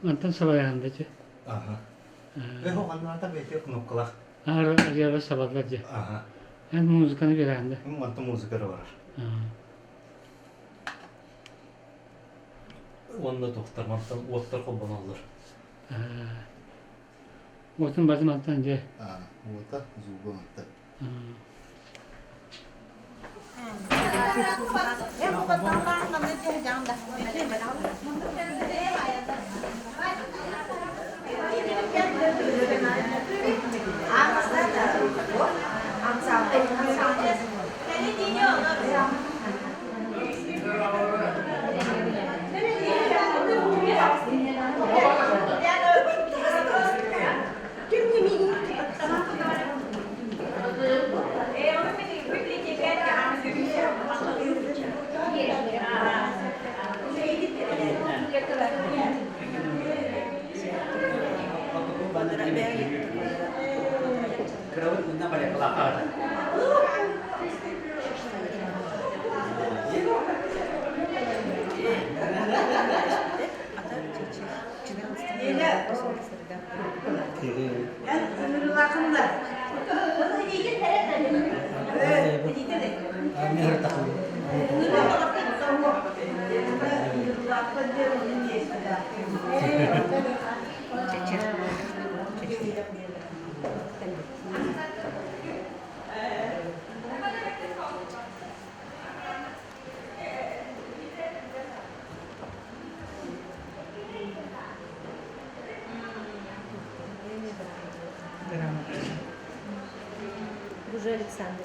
Мантан сабайаан да дьэ. Аха. Э, ханнаата бэйте кнопкалах. Арыйаба сабаллар дьэ. Аха. Эн музыканы бераан да. Мантан музыка эрэ барар. Уонна тохтор мантан уоттар холбоноллор. Уотун бары мантан дьэ. Уота, зуба мантан. Уже Александр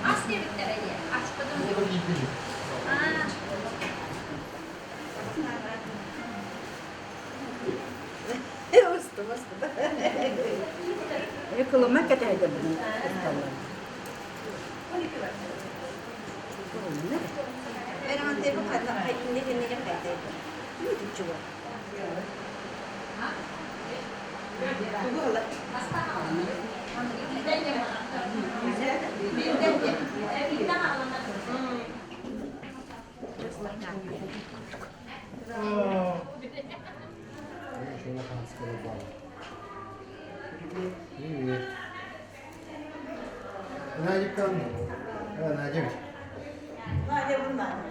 Ас диэбиттэрэ дии. Аспытым. Кылыма кэтэһэдэ бұны. Привет. Надя, Надя.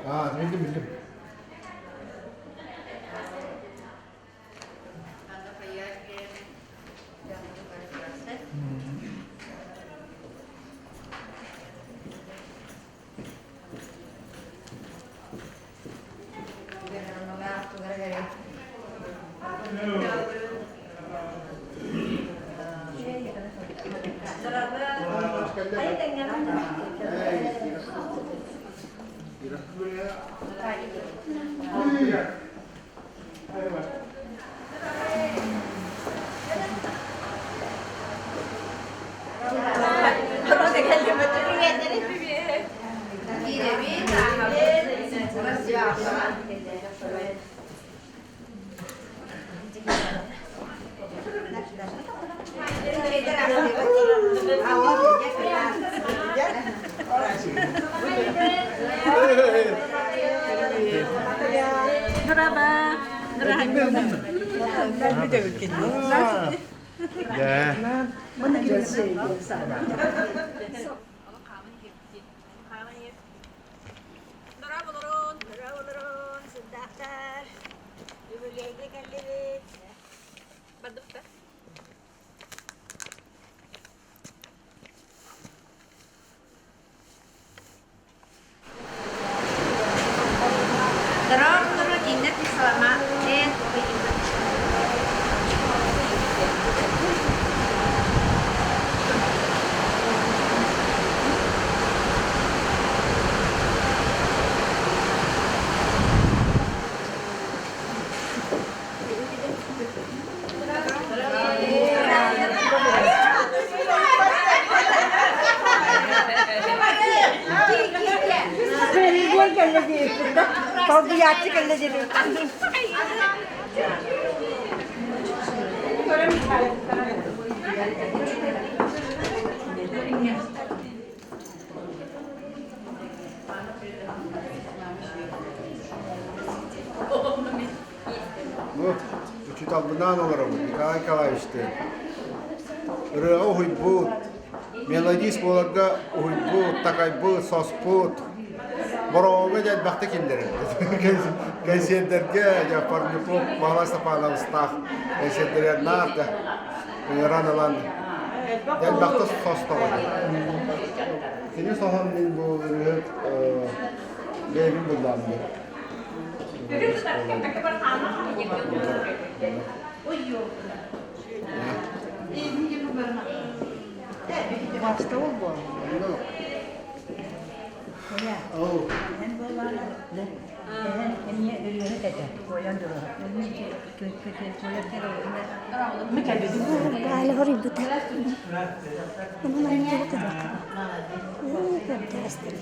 А, bildim bildim. Дьэ. Кэллэ диэбиппин да, солбуйааччы кэллэ диэбиппин. Ну, учуталбынаан олоробут Николай Николаевичтыын. Ырыаҕа уһуйбут, мелодист буоларга уһуйбут, такайбыт, соспут. Бороҕоҥҥо дьэ элбэхтик киллэрэр. Кэнсиэрдэргэ дьэ Парников Баһылай Степановичтаах кэнсиэрдэригэр наар да ыҥыран ылан дьэ элбэхтик состоҕо. Кини соһон мин бу ырыаһыт бэйэбин буллаам диэн. Бастабыл буолла. Галя хоруйбута. Онон айыллыбыт көрүөххэ. Көрдөстөр.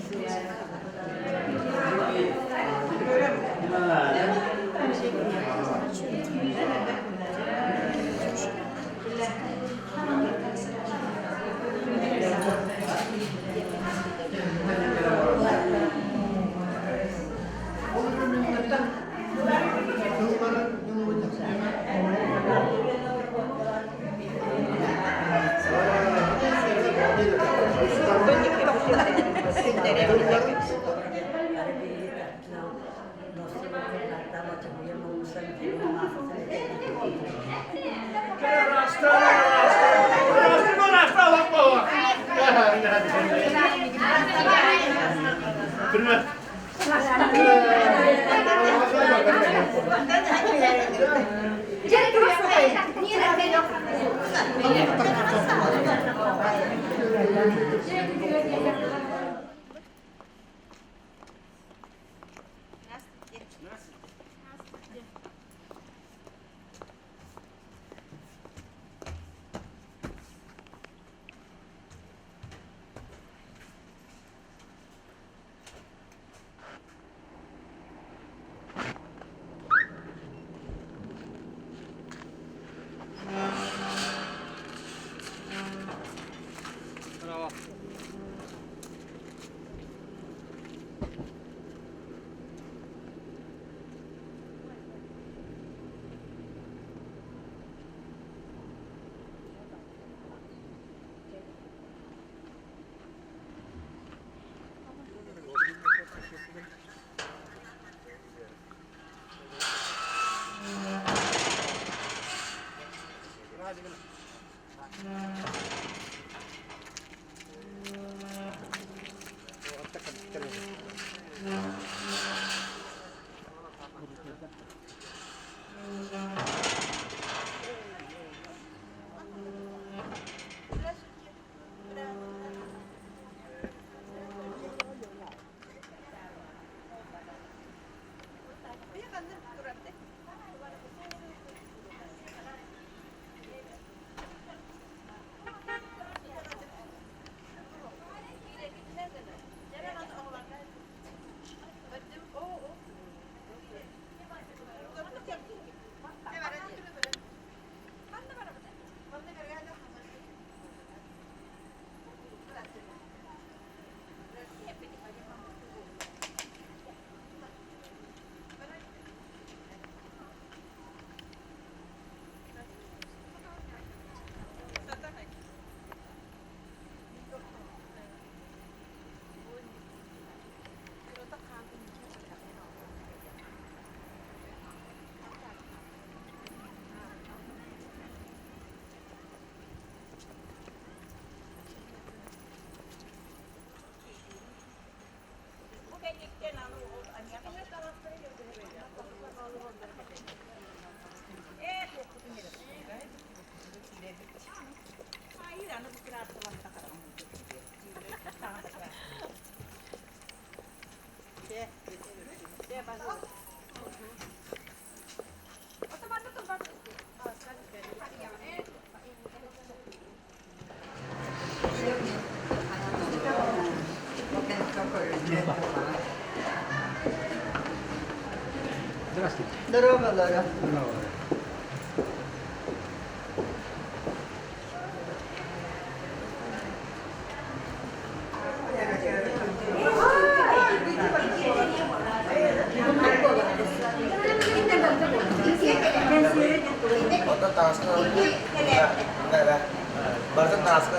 Здравствуйте. Здорово, Лора. Онтон таҥаска барытын таҥаска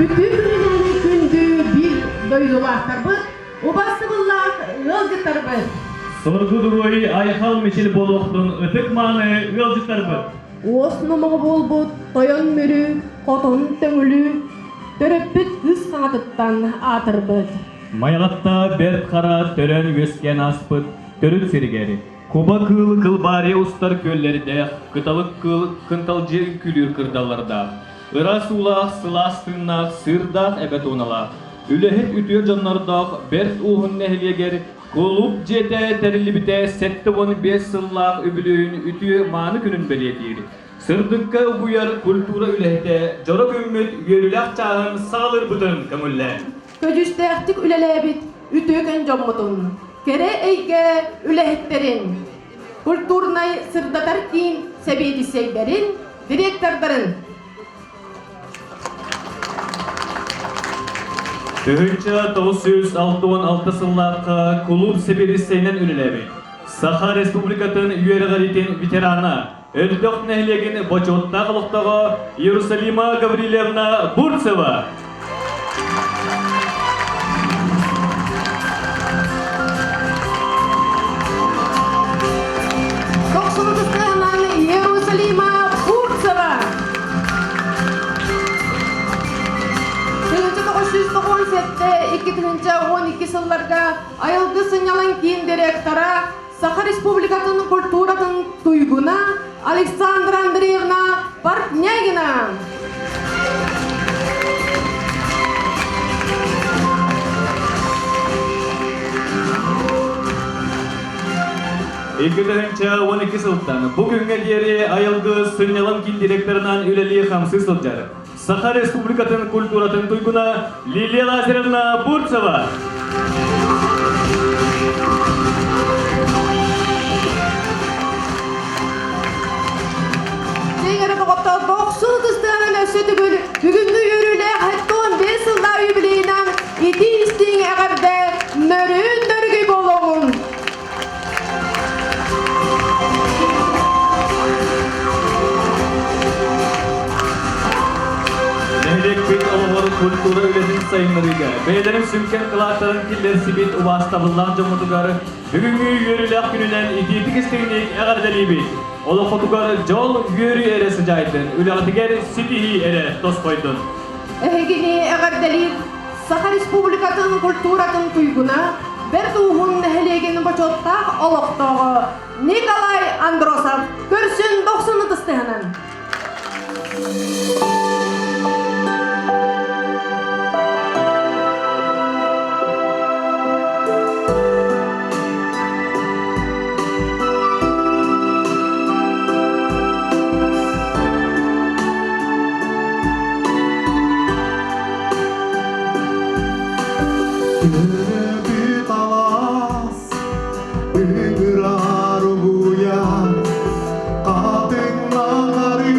Үтүө күнүнэн күндү биир дойдулаахтарбыт, убастыбыллаах ыалдьыттарбыт! Соргу дуруой айхал мичил буолуохтун ытык-мааны ыалдьыттарбыт! Уос номоҕо буолбут Тойон Мүрү, Хотун Төҥүлү төрөппүт кыыс хаҥатыттан аатырбыт. Майаҕатта Бэрт Хара төрөөн-үөскээн ааспыт төрүт сиригэр куба кыыл кылбаарыйа устар күөллэрдээх, кыталык кыыл кынталдьыйа үҥкүүлүүр кырдаллардаах, ыраас уулаах, сылаас тыыннаах, сыырдаах эбэ туоналаах, үлэһит үтүө дьоннордоох Бэрт Ууһун нэһилиэгэр Кулууп дьиэтэ тэриллибитэ 75 сыллаах үбүлүөйүн үтүө мааны күнүн бэлиэтиир. Сырдыкка угуйар культура үлэһитэ дьоро күммүт үөрүүлээх чааһын саҕалыырбытын көҥүллээн. Көдьүүстээхтик үлэлээбит үтүөкэн дьоммутун, кэрэ эйгэ үлэһиттэрин, культурнай сырдатар киин сэбиэдиссэйдэрин, директордарын 1966 сыллаахха кулууп сэбиэдиссэйинэн үлэлээбит. Саха Республикатын үөрэҕириитин ветерана, Өлтөх нэһилиэгин бочуоттаах олохтооҕо Иерусалима Гаврильевна Бурцева. Тохсунутустаһынан Иерусалима Бурцева. 1997-2012 сылларга Айылгы сынньалаҥ киин директора, Саха Республикатын культуратын туйгуна Александра Андреевна Портнягина. 2012 сылтан бу күҥҥэ диэри Айылгы сынньалаҥ киин директорынан үлэлии хамсыы сылдьар Саха Республикатын культуратын туйгуна Лилия Лазаревна Бурцева. Деңері доҕоттор, бохсун ытыстыынан өссө төгүл бүгүҥҥү үөрүүлээх 75 сыллаах юбилейынан итии-истиҥ эҕэрдэ нөрүн нөргүй буолуоҕун! Нэһилиэкпит олоҕор культура үлэтин сайыннарыыга бэйэлэрин сүҥкэн кылааттарын киллэрсибит убаастабыллаах дьоммутугар бүгүҥҥү үөрүүлээх күнүнэн итиитик истиҥник эҕэрдэлиибит. Олоххутугар дьол, үөрүү эрэ сыдьаайдын, үлэҕитигэр ситиһии эрэ тосхойдун. Эһигини эҕэрдэлиир Саха Республикатын культуратын туйгуна, Бэрт Ууһун нэһилиэгин бочуоттаах олохтооҕо Николай Андросов көрсүн дохсун ытыстыһынан. Төрөпүт алаас ыҥырар угуйар хатыҥнаҕарыы.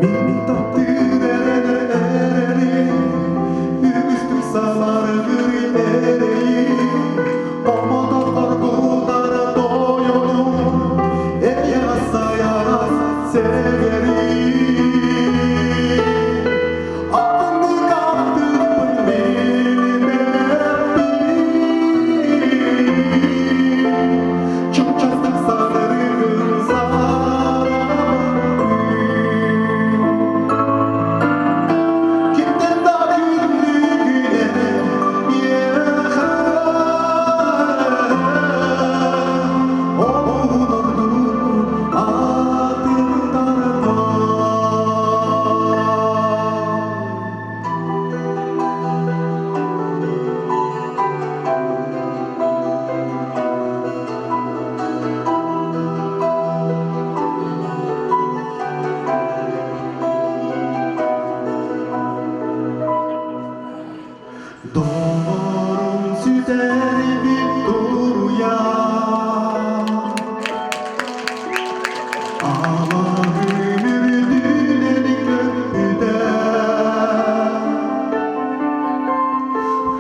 Мин таптыыр эрэнэр эрэрим, үгүстүк сабаргыр эрэйим, Омотор хоргутар тойонум, эйэҕэс сайаҕас сэгэрим. Атыннык аттыырбын билимэппин, Чугастык саныыргын саҥарабын. Кимтэн да күндүгүнэ миэхэ Оҕун ордук атын тарпа. Доҕорум сүтэрбит туруйа Алаһын үрдүнэн көппүтэ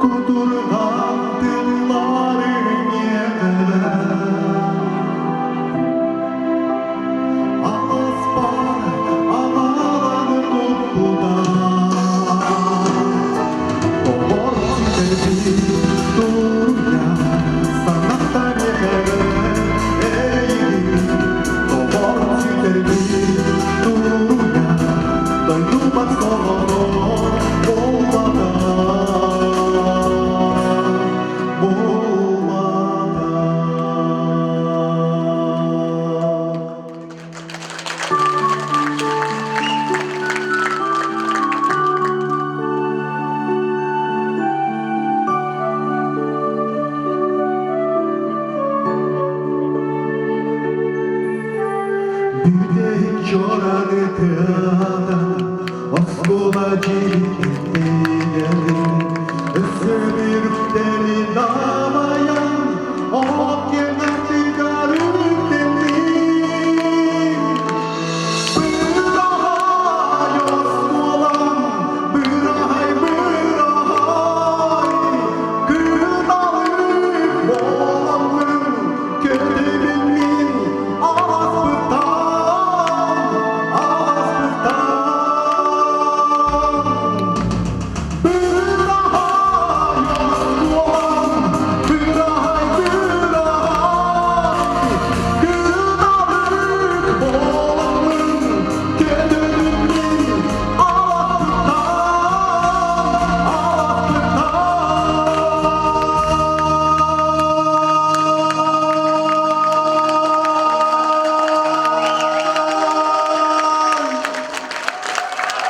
Кутурҕан тылларын иэҕэ Аласпар аҕалан туппута Обор сүтэрбит туруйа санаттар эйигин Обор сүтэрбит туруйа дойдубар соҕотох буолбатах буолбатах Бүтэһик чораны тыатан оскуола дьиэтигэр өссө бір үктэли дамайан от киэҥ аттыгар үктэнним. Быраһай оскуолам, быраһай, быраһай, кыталык буоламмын, көтөбүн мин ааспыттан, ааспыттан. Быраһай оскуолам, быраһай, быраһай, кыталык буоламмын, көтөбүн мин ааспыттан, ааспыттан.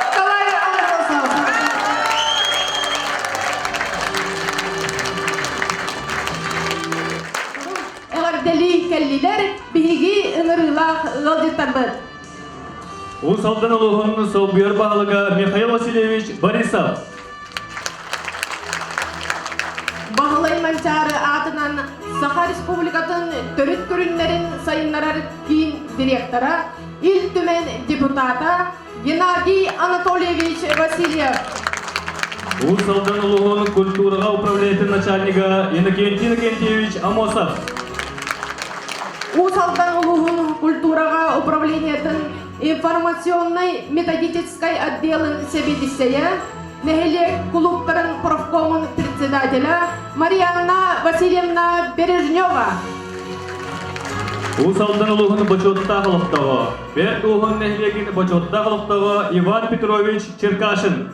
Николай Аммосов. Эҕэрдэлии кэллилэр биһиги ыҥырыылаах ыалдьыттарбыт. Уус Алдан улууһун солбуйар баһылыга Михаил Васильевич Борисов. Баһылай Манчаары аатынан Саха Республикатын төрүт көрүҥнэрин сайыннарар киин директора, Ил Түмэн депутата Геннадий Анатольевич Васильев. Уус Алдан улууһун культураҕа управлениетын начальнига Иннокентий Иннокентьевич Амосов. Уус Алдан улууһун культураҕа управлениетын информационнай методическай отделын сэбиэдиссэйэ, нэһилиэк кулууптарын профкомун председателя Марианна Васильевна Бережнева. Уус Алдан улууһун бочуоттаах олохтооҕо, Бэрт Ууһун нэһилиэгин бочуоттаах олохтооҕо Иван Петрович Черкашин.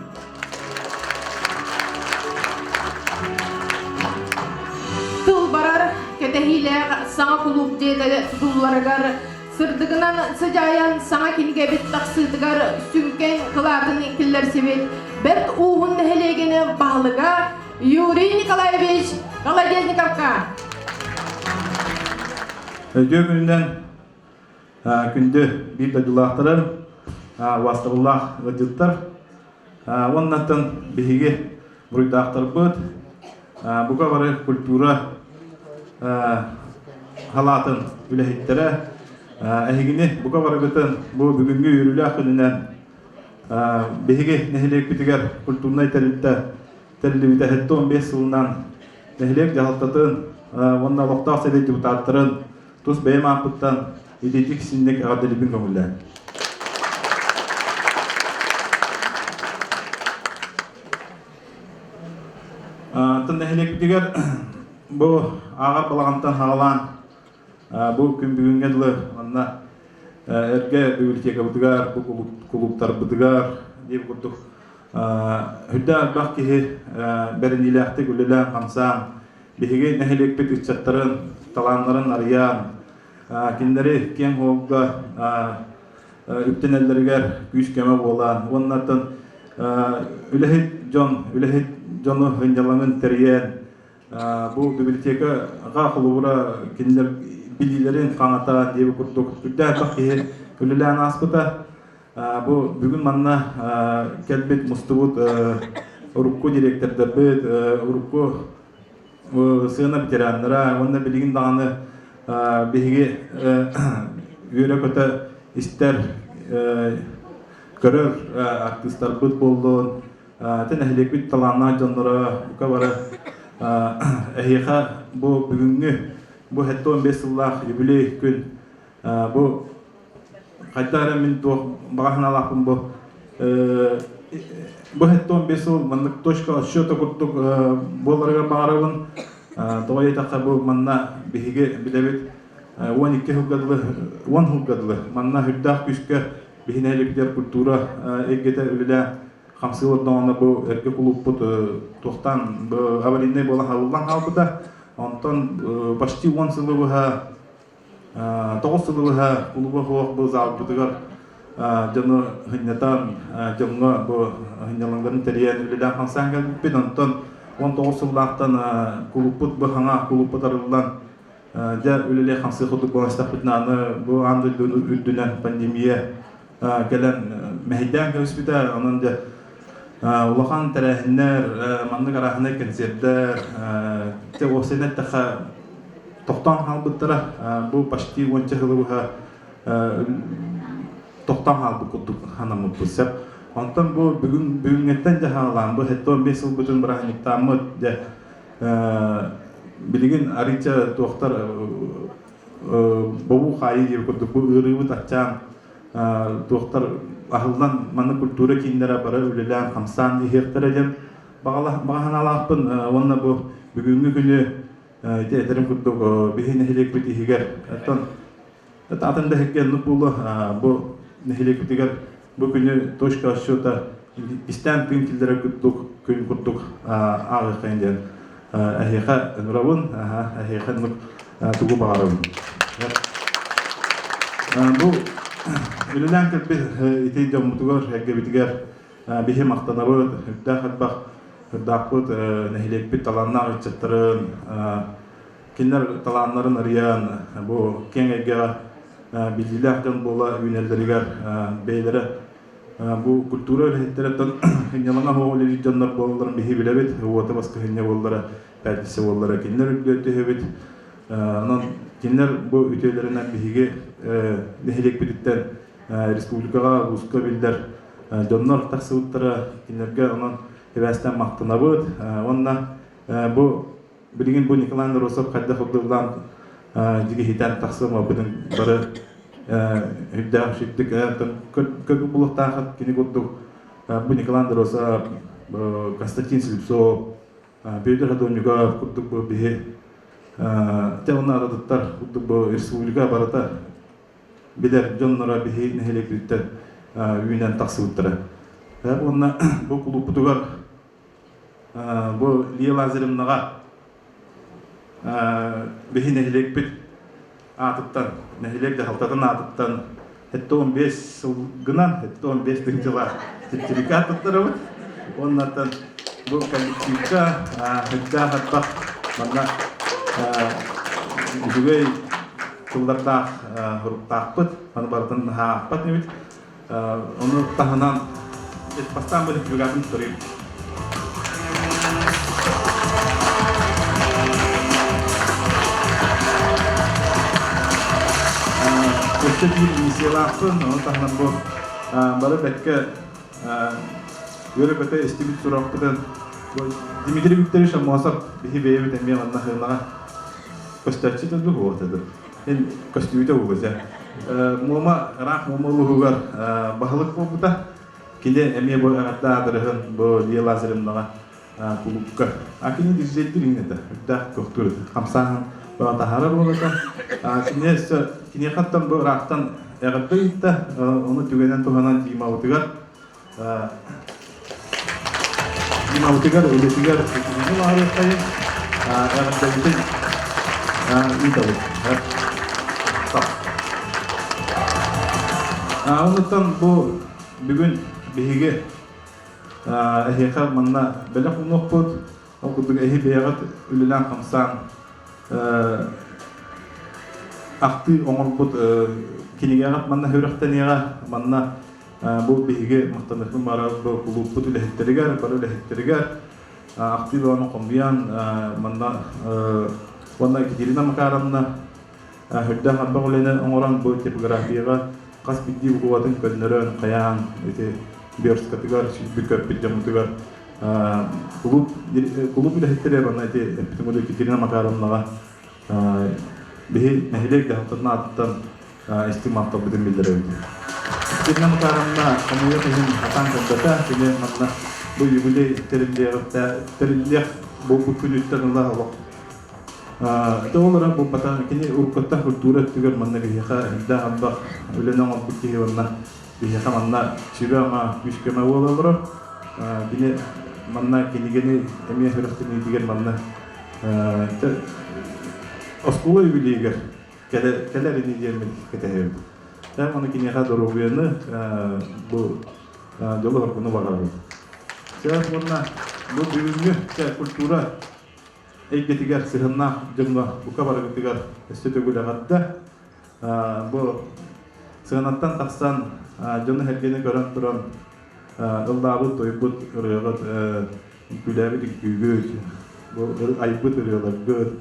Тыл барар кэтэһиилээх саҥа кулууп дьиэтэ тутулларыгар сырдыгынан сыдьаайан саҥа кинигэбит тахсыытыгар сүҥкэн кылаатын киллэрсибит Бэрт Ууһун нэһилиэгин баһылыга Юрий Николаевич Колодезниковка. Өйдүө күнүнэн күндү биир дойдулаахтарым, убаастабыллаах ыалдьыттар уоннаттан биһиги буруйдаахтарбыт бука бары культура халаатын үлэһиттэрэ эһигини бука барыгытын бу бүгүҥҥү үөрүүлээх күнүнэн биһиги нэһилиэкпитигэр культурнай тэрилтэ тэриллибитэ 75 сылынан нэһилиэк дьаһалтатын уонна олохтоох сэбиэт депутаттарын тус бэйэм ааппыттан итиитик синник эҕэрдэлиибин көҥүллээн. Тын нэһилиэкпитигэр бу ааҕар балаҕантан хаалаан бу күн бүгүҥҥэ дылы манна эргэ библиотекабытыгар, бу кулууптарбытыгар диэн курдук Үрдээх элбэх киһи бэриниилээхтик үлэлээн-хамсаан, биһиги нэһилиэкпит ыччаттарын талааннарын арыйан, кинилэри киэҥ суолга үктэнэллэригэр күүс-көмө буолан уонна үлэһит дьон, үлэһит дьону сынньалаҥын тэрийэн, бу библиотекаҕа холобура кинилэр билиилэрин хаҥата диэбит курдук үрдээх элбэх киһи үлэлээн ааспыта. Бу бүгүн манна кэлбит мустубут урукку директордарбыт, урукку сыана ветераннара уонна билигин даҕаны биһиги үөрэ-көтө истэр, көрөр артыыстарбыт буоллун, ити нэһилиэкпит талааннаах дьонноро бука бары эһиэхэ бу бүгүҥҥү бу 75 сыллаах юбилей күн бу хайдах эрэ мин туох баҕа санаалаахпын бу бу 75 сыл маннык точка отсчета курдук буоларыгар баҕарабын. Тоҕо диэтэххэ бу манна биһиги билэбит 12 сылга дылы 10 сылга дылы манна үрдээх күүскэ биһи нэһилиэкпитигэр культура эйгэтэ үлэлээн хамсыы олордоҕуна бу эргэ кулууппут туохтаан аварийнай буола халыллан хаалбыта. Онтон почти 10 сылы быһа 9 сылы быһа кулуба суох бу залбытыгар дьону сынньатан, дьоҥҥо бу сынньалаҥнарын тэрийэн үлэлээн хамсаан кэлбиппит. Онтон 19 сыллаахтан кулууппут бу хаҥа кулууппут арыллан дьэ үлэлии хамсыы курдук буолан истэхпитинэ аны бу аан дойдуну үрдүнэн пандемия кэлэн мэһэйдээн кэбиспитэ. Онон дьэ улахан тэрээһиннэр, маннык арааһынай кэнсиэрдэр, дьэ уопсайынан эттэххэ тохтоон хаалбыттара. Бу почти уонча сылы быһа тохтоон хаалбыт курдук санаммыппыт сөп. Онтон бу бүгүн бүгүҥҥэттэн дьаһаалаан бу 75 сылбытын бырааһынньыктааммыт дьэ билигин арыйча туохтар бобуу хаайыы диир курдук бу ыарыыбыт аччаан туохтар аһыллан манна культура кииннэрэ бары үлэлээн хамсаан иһиэхтэрэ диэн баҕа санаалаахпын уонна бу бүгүҥҥү күнү ити этэрим курдук биһи нэһилиэкпит иһигэр оттон атын да иһикке оннук буолуо бу нэһилиэкпитигэр бу күнү точка отсчета истээн тыын киллэрэр курдук күн курдук ааҕыаххайын диэн эһиэхэ ыҥырабын эһиэхэ оннук тугу баҕарабын бу үлэлээн кэлбит ити дьоммутугар эргэбитигэр биһи махтанабыт үрдээх элбэх ырдаахпыт нэһилиэкпит талааннаах ыччаттарын кинилэр талааннарын арыйан бу киэҥ эйгэҕэ биллиилээх дьон буола үүнэллэригэр бэйэлэрэ бу культура үлэһиттэриттэн сынньалаҥа суох үлэлиир дьоннор буолалларын биһи билэбит уота баскыһынньа буоллара пятница буоллара кинилэр үрдүгэр түһэбит онон кинилэр бу үтүөлэринэн биһиги нэһилиэкпититтэн республикаҕа улууска биллэр дьоннор тахсыбыттара кинилэргэ онон сибээстээн махтанабыт уонна бу билигин бу Николай Андросов хайдах урдуллаан дьигиһитэн тахсыам бары үрдээх сүрдүк көрбүт булуохтаахыт кини курдук бу Николай Андросов Константин Слепцов Петр Хадонников курдук бу биһи те онно аратыттар курдук бу республика барыта билэр дьонноро биһи нэһилиэкпититтэн үүнэн тахсыбыттара. Уонна бу кулууппутугар бу Лия Лазаревнаҕа биһи нэһилиэкпит аатыттан, нэһилиэк дьаһалтатын аатыттан 75 сылгынан 75 тыһыынчалаах сертификат туттарабыт. Уоннаттан бу коллективка үрдээх ардах манна үчүгэй. тыллардаах суруктаахпыт, аны барытын наһаа аахпат эбит. Ону таһынан бастаан бу сертификатын туттарыым. Өссө биир миссиялаахпын, ону таһынан бу бары бэккэ үөрэ-көтө истибит сурахпытын Дмитрий Викторович Аммосов биһи бэйэбит эмиэ манна хыылаҕа көстөөччү да дуу ду Эн көстүүтэ угуза. Муома ыраах Муома улууһугар баһылык буолбута. Кини эмиэ бу эҕэрдэ аадырыһын бу Лия Лазаревнаҕа кулуупка. А кини диджейдир иҥнэтэ, үрдээх тохтуур хамсааһын таһаарар буолата. Кини өссө киниэхэттэн бу ыраахтан эҕэрдэ ыытта, ону түгэнэн туһанан Димабытыгар Димабытыгар үлэтигэр ситиһиини баҕарыаххайын, эҕэрдэбитин ыытабыт. Онуттан бу бүгүн биһиги эһиэхэ манна бэлэх уунуохпут. Ол курдук эһи бэйэҕит үлэлээн-хамсаан ахтыы оҥорбут кинигэҕит манна сүрэхтэниэҕэ, манна бу биһиги махтаныахпын баҕарабыт бу кулууппут үлэһиттэригэр, бары үлэһиттэригэр ахтыы бөҕөнү хомуйан манна уонна Екатерина Макаровна үрдээх элбэх үлэни оҥорон бу типографияҕа хас биирдии букватын көннөрөн, хайаан ити версткатыгар, сүүрбүт-көппүт дьоммутугар кулууп кулууп үлэһиттэрэ манна ити эппитим курдук Екатерина Макаровнаҕа биһи нэһилиэк дьаһалтатын аатыттан истиҥ махталбытын биллэрэбит. Екатерина Макаровна хомуйуох иһин хатаан көрбөтө, кини манна бу юбилей тэриллиэх буолбут күнүттэн ыла олох Ити ол эрэн буолбатах, кини уруккуттан культура өттүгэр манна биһиэхэ элбэх элбэх үлэни оҥорбут киһи уонна биһиэхэ манна сүбэ-ама, күүс-көмө буола олорор. Кини манна кинигэни эмиэ сүрэхтэниитигэр манна оскуола юбилейыгар кэлэр ини диэммин кэтэһэбин. Тээ маны киниэхэ доруобуйаны бу дьолу-соргуну баҕарабын. Чэ уонна бу бүгүҥҥү культура эйгэтигэр сыһыннаах дьоҥҥо бука барыгытыгар өссө төгүл эҕэрдэ. Бу сыанаттан тахсан дьону-сэргэни көрөн туран ыллаабыт, тойбут ырыаҕыт, үҥкүүлээбит үҥкүүгүт, бу айбыт ырыаларгыт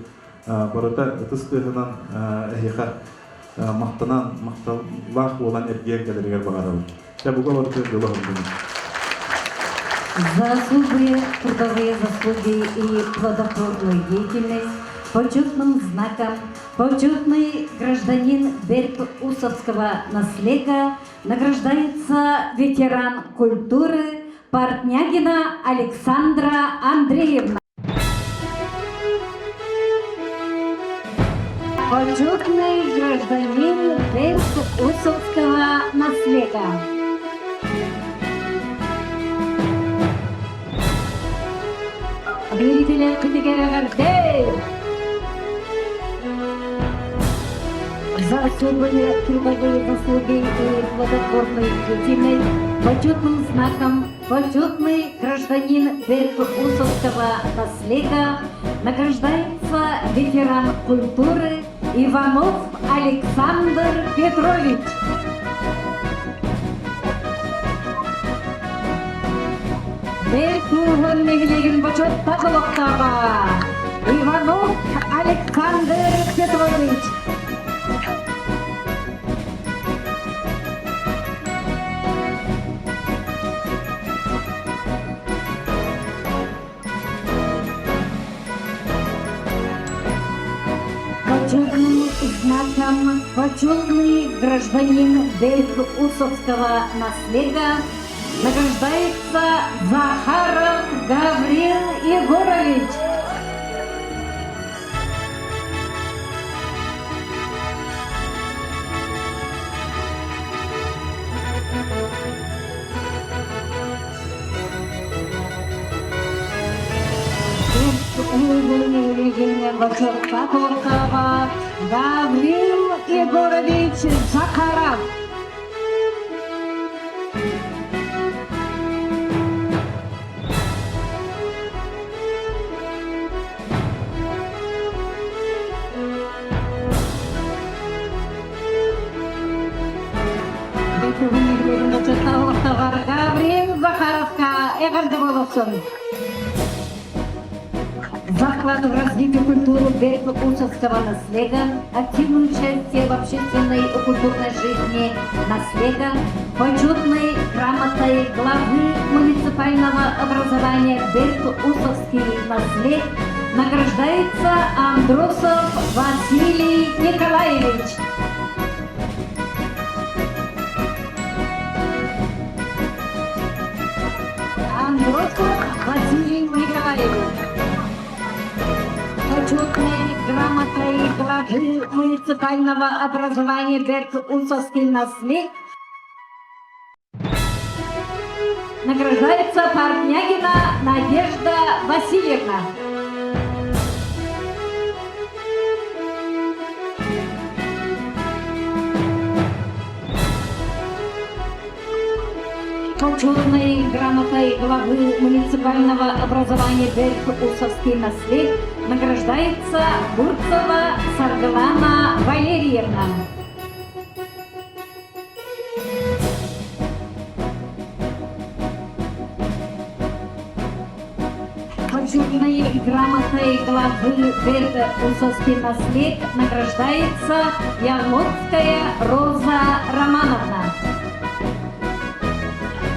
барыта ытыс тыаһынан эһиэхэ махтанан, махталлаах буолан эргийэн кэлэригэр баҕарабын. Дьэ, бука барытыгар дьолу оһордунун. За особые трудовые заслуги и плодотворную деятельность почетным знаком почетный гражданин Берг-Усовского наслега награждается ветеран культуры Портнягина Александра Андреевна. Почетный гражданин Берг-Усовского наслега. Биирдилэр күнүгэр За особые трудовые заслуги и плодотворную деятельность почетным знаком почетный гражданин Берг-Усовского наслега награждается ветеран культуры Иванов Александр Петрович. Бэрт Ууһун нэһилиэгин бочуоттаах олохтооҕо Иванов Александр Петрович. Почетным знаком почетный гражданин Берг-Усовского наслега награждается Захаров Гаврил Егорович. Гаврил Егорович Захаров. эҕэрдэ буолуохсун! За вклад в развитие культуры Берег-Усовского наслега, активное участие в общественной и культурной жизни наслега, почетной грамотой главы муниципального образования Берг-Усовский наслег награждается Андросов Василий Николаевич. Андросов Василий Николаевич. Почетной грамотой главы муниципального образования Берг-Усовский наслег награждается Портнягина Надежда Васильевна. Почетной грамотой главы муниципального образования Берг-Усовский наслед награждается Бурцева Саргалана Валерьевна. Почетной грамотой главы Берг-Усовский наслед награждается Ялотская Роза Романовна.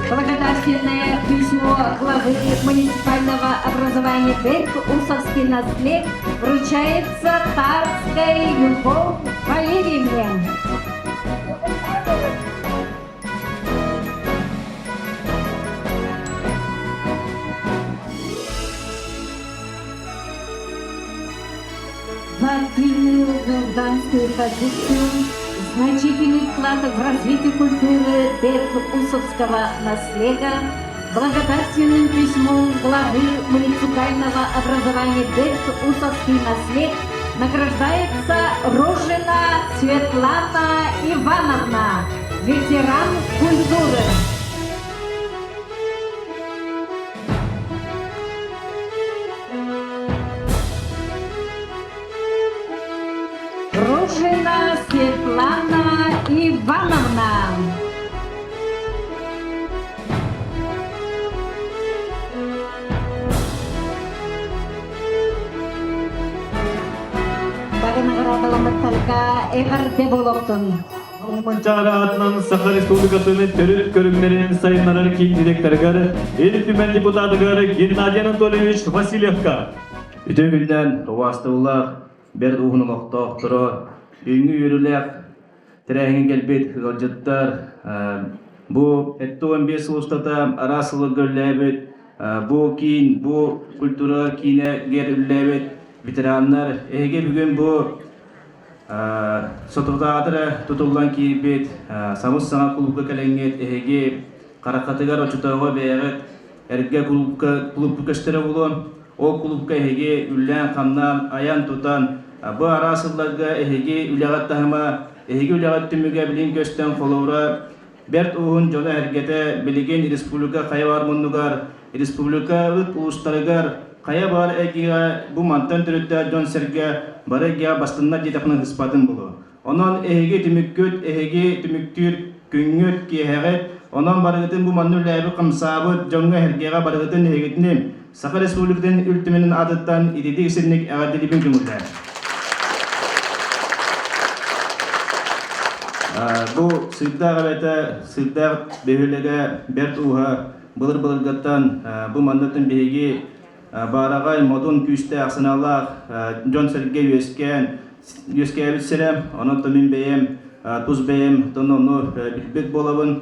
Благодарственное письмо главы муниципального образования Берг-Усовский наслед вручается Тарской Любовь Валерьевне. За активную гражданскую позицию, значительный вклад в развитие культуры Берг-Усовского наслега, благодарственным письмом главы муниципального образования Берг-Усовский наслег награждается Рожина Светлана Ивановна, ветеран культуры. Рожина Светлана Ивановна. Бары наҕараадаламмыттарга эҕэрдэ буолуохтун. Манчаары аатынан Саха Республикатын төрүт көрүҥнэрин сайыннарар киин директорыгар, Ил Түмэн депутатыгар Геннадий Анатольевич Васильевка. Үтүө күннэн убаастабыллаах бэрт уһун олохтоохторо, бүгүҥҥү үөрүүлээх тэрээһиҥҥэ кэлбит ыалдьыттар, бу 75 сыл устата араас сылларга үлэлээбит, бу киин, бу культура киинэ үлэлээбит ветераннар, эһиги бүгүн бу Соторутааҕыта эрэ тутуллан киирбит сабыс-саҥа кулуупка кэлэҥҥит эһиги хараххытыгар оччотооҕу бэйэҕит эргэ кулуупка кулуупка көстөрө буолуо. Ол кулуупка эһиги үллээн-хамнаан, айан-тутан, бу араас сылларга эһиги үлэҕит таһыма, эһиги үлэҕит түмүгэ билин көстөн холобура бэрт уһун дьоно-сэргэтэ билигин республика хайа баар муннугар, республикабыт улуустарыгар хайа баар эйгэҕэ бу мантан төрүттээх дьон-сэргэ бары эйгэҕэ бастыннар диэтэхпинэ ыспатын булу. Онон эһиги түмүккүт, эһиги түмүктүүр күҥҥүт, киэһэҕит, онон барыгытын бу манна үлээбит хамсаабыт дьоҥҥо-сэргэҕэ барыгытын эһигитини Саха Республикатын Ил Түмэнин аатыттан ититик сирник эҕэрдэлиибин көҥүллээн. Бу Сыырдаах эбэтэ, Сыырдаах бөһүөлэгэ бэрт ууһа былыр-былыргыттан бу маннатын биһиги баараҕай, модун күүстээх санаалаах дьон-сэргэ үөскээн, үөскээбит сирэ. Онон мин бэйэм, тус бэйэм ону билбит буолабын.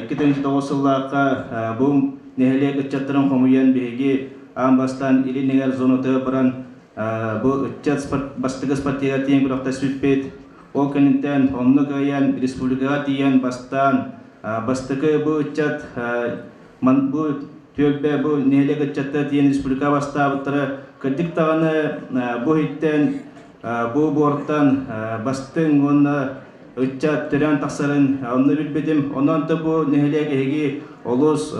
2009 сыллаахха бу нэһилиэк ыччаттарын хомуйан биһиги аан бастаан Илин Эҥэр зонатыгар баран бу ыччат бастакы спортивнай тиийэн күрэхтэспиппит. Ол кэнниттэн онно кыайан республикаҕа тиийэн бастаан бастакы бу ыччат бу түөлбэ бу нэһилиэк ыччаттара тиийэн республикаҕа бастаабыттара. Кырдьык даҕаны бу иһиттэн бу буортан бастыҥ уонна ыччат төрөөн тахсарын онно билбитим. Онон да бу нэһилиэк эһиги олус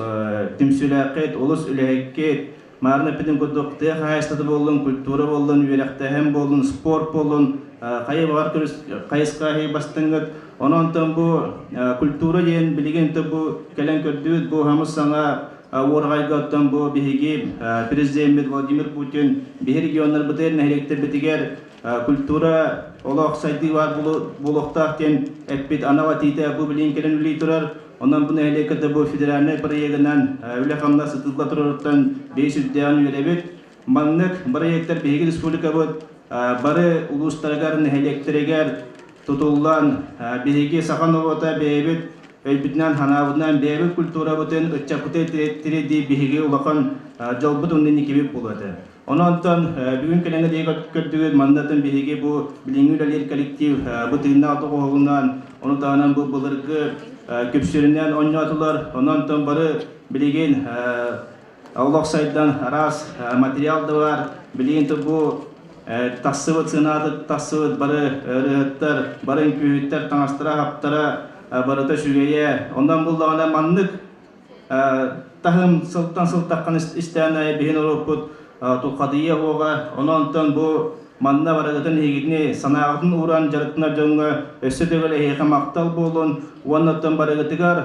түмсүүлээххит, олус үлэһиккит. Маарына эппитин курдук тыа хаһаайыстыбата буоллун, культура буоллун, үөрэхтээһин буоллун, спорт буоллун, хайа баҕар хайысха эһиги бастыҥҥыт. Онон бу культура диэн билигин бу кэлэн көрдүүт, бу хамыс саҥа Уораҕайга оттон бу биһиги президеммит Владимир Путин биһи регионнарбытыгар, нэһилиэктэрбитигэр культура олох сайдыы баар буолуохтаах диэн эппит анал этиитэ бу билигин кэлэн үлэлии турар. Онон бу нэһилиэккэ бу федеральнай проегынан үлэ-хамнас ытылла турарыттан биһи сүрдээҕин үөрэбит. Маннык проектар биһиги республикабыт бары улуустарыгар, нэһилиэктэригэр тутуллан, биһиги саха норуота бэйэбит өйбүтүнэн, санаабытынан бэйэбит культурабытын, ыччаппытын тириэрдии биһиги улахан дьолбут уонна инникибит буолуо этэ. Онон бүгүн кэлэн диэки көрдүгүт, маннатын биһиги бу билиҥҥи үлэлиир коллектив бу тыыннаах доҕуһуолунан, ону таһынан бу былыргы күпсүрүнэн оонньоотулар. Онон бары билигин олох сайдан араас материал да бар. Билигин бу тахсыбыт сыанааты тахсыбыт бары ырыаһыттар, бары үҥкүүһүттэр таҥастара-хаптара барыта үчүгэйэ. Онон буллаҕына маннык таһым сылтан сылтаххан истээн биһин норуоппут тулхадыйыа буоҕа. Онон бу манна барыгытын эһигитини санааҕытын ууран дьарыктанар дьоҥҥо өссө төгүл эһиэхэ махтал буолун уонна оттон барыгытыгар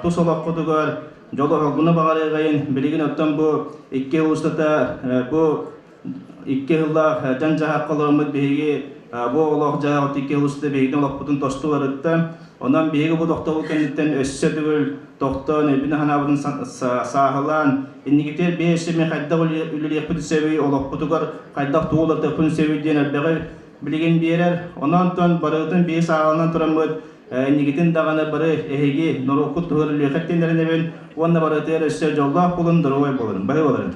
тус олоххутугар дьолу-соргуну баҕарыаҕайын. Билигин оттон бу икки устата бу икки сыллаах дьаҥ-дьаһахха олороммут биһиги бу олох дьаһах икки сыл устата биһигини олохпутун тосту уларытта. Онон биһиги бу тохтобул кэнниттэн өссө төгүл тохтоон, өйбүн-санаабытын сааһылаан, инникитигэр биһи өссө эмиэ хайдах үлэлиэхпитин сөбүй, олохпутугар хайдах тугу уларытыахпытын сөбүй диэн элбэҕи билигин биэрэр. Онон барытын биһи сааһыланан тураммыт инникитин даҕаны бары эһиги норуоккут туһугар үлүөххэ тиэнэринэбин уонна барытыгар өссө дьоллоох буолун, доруобай буолун. Баһы буоларын.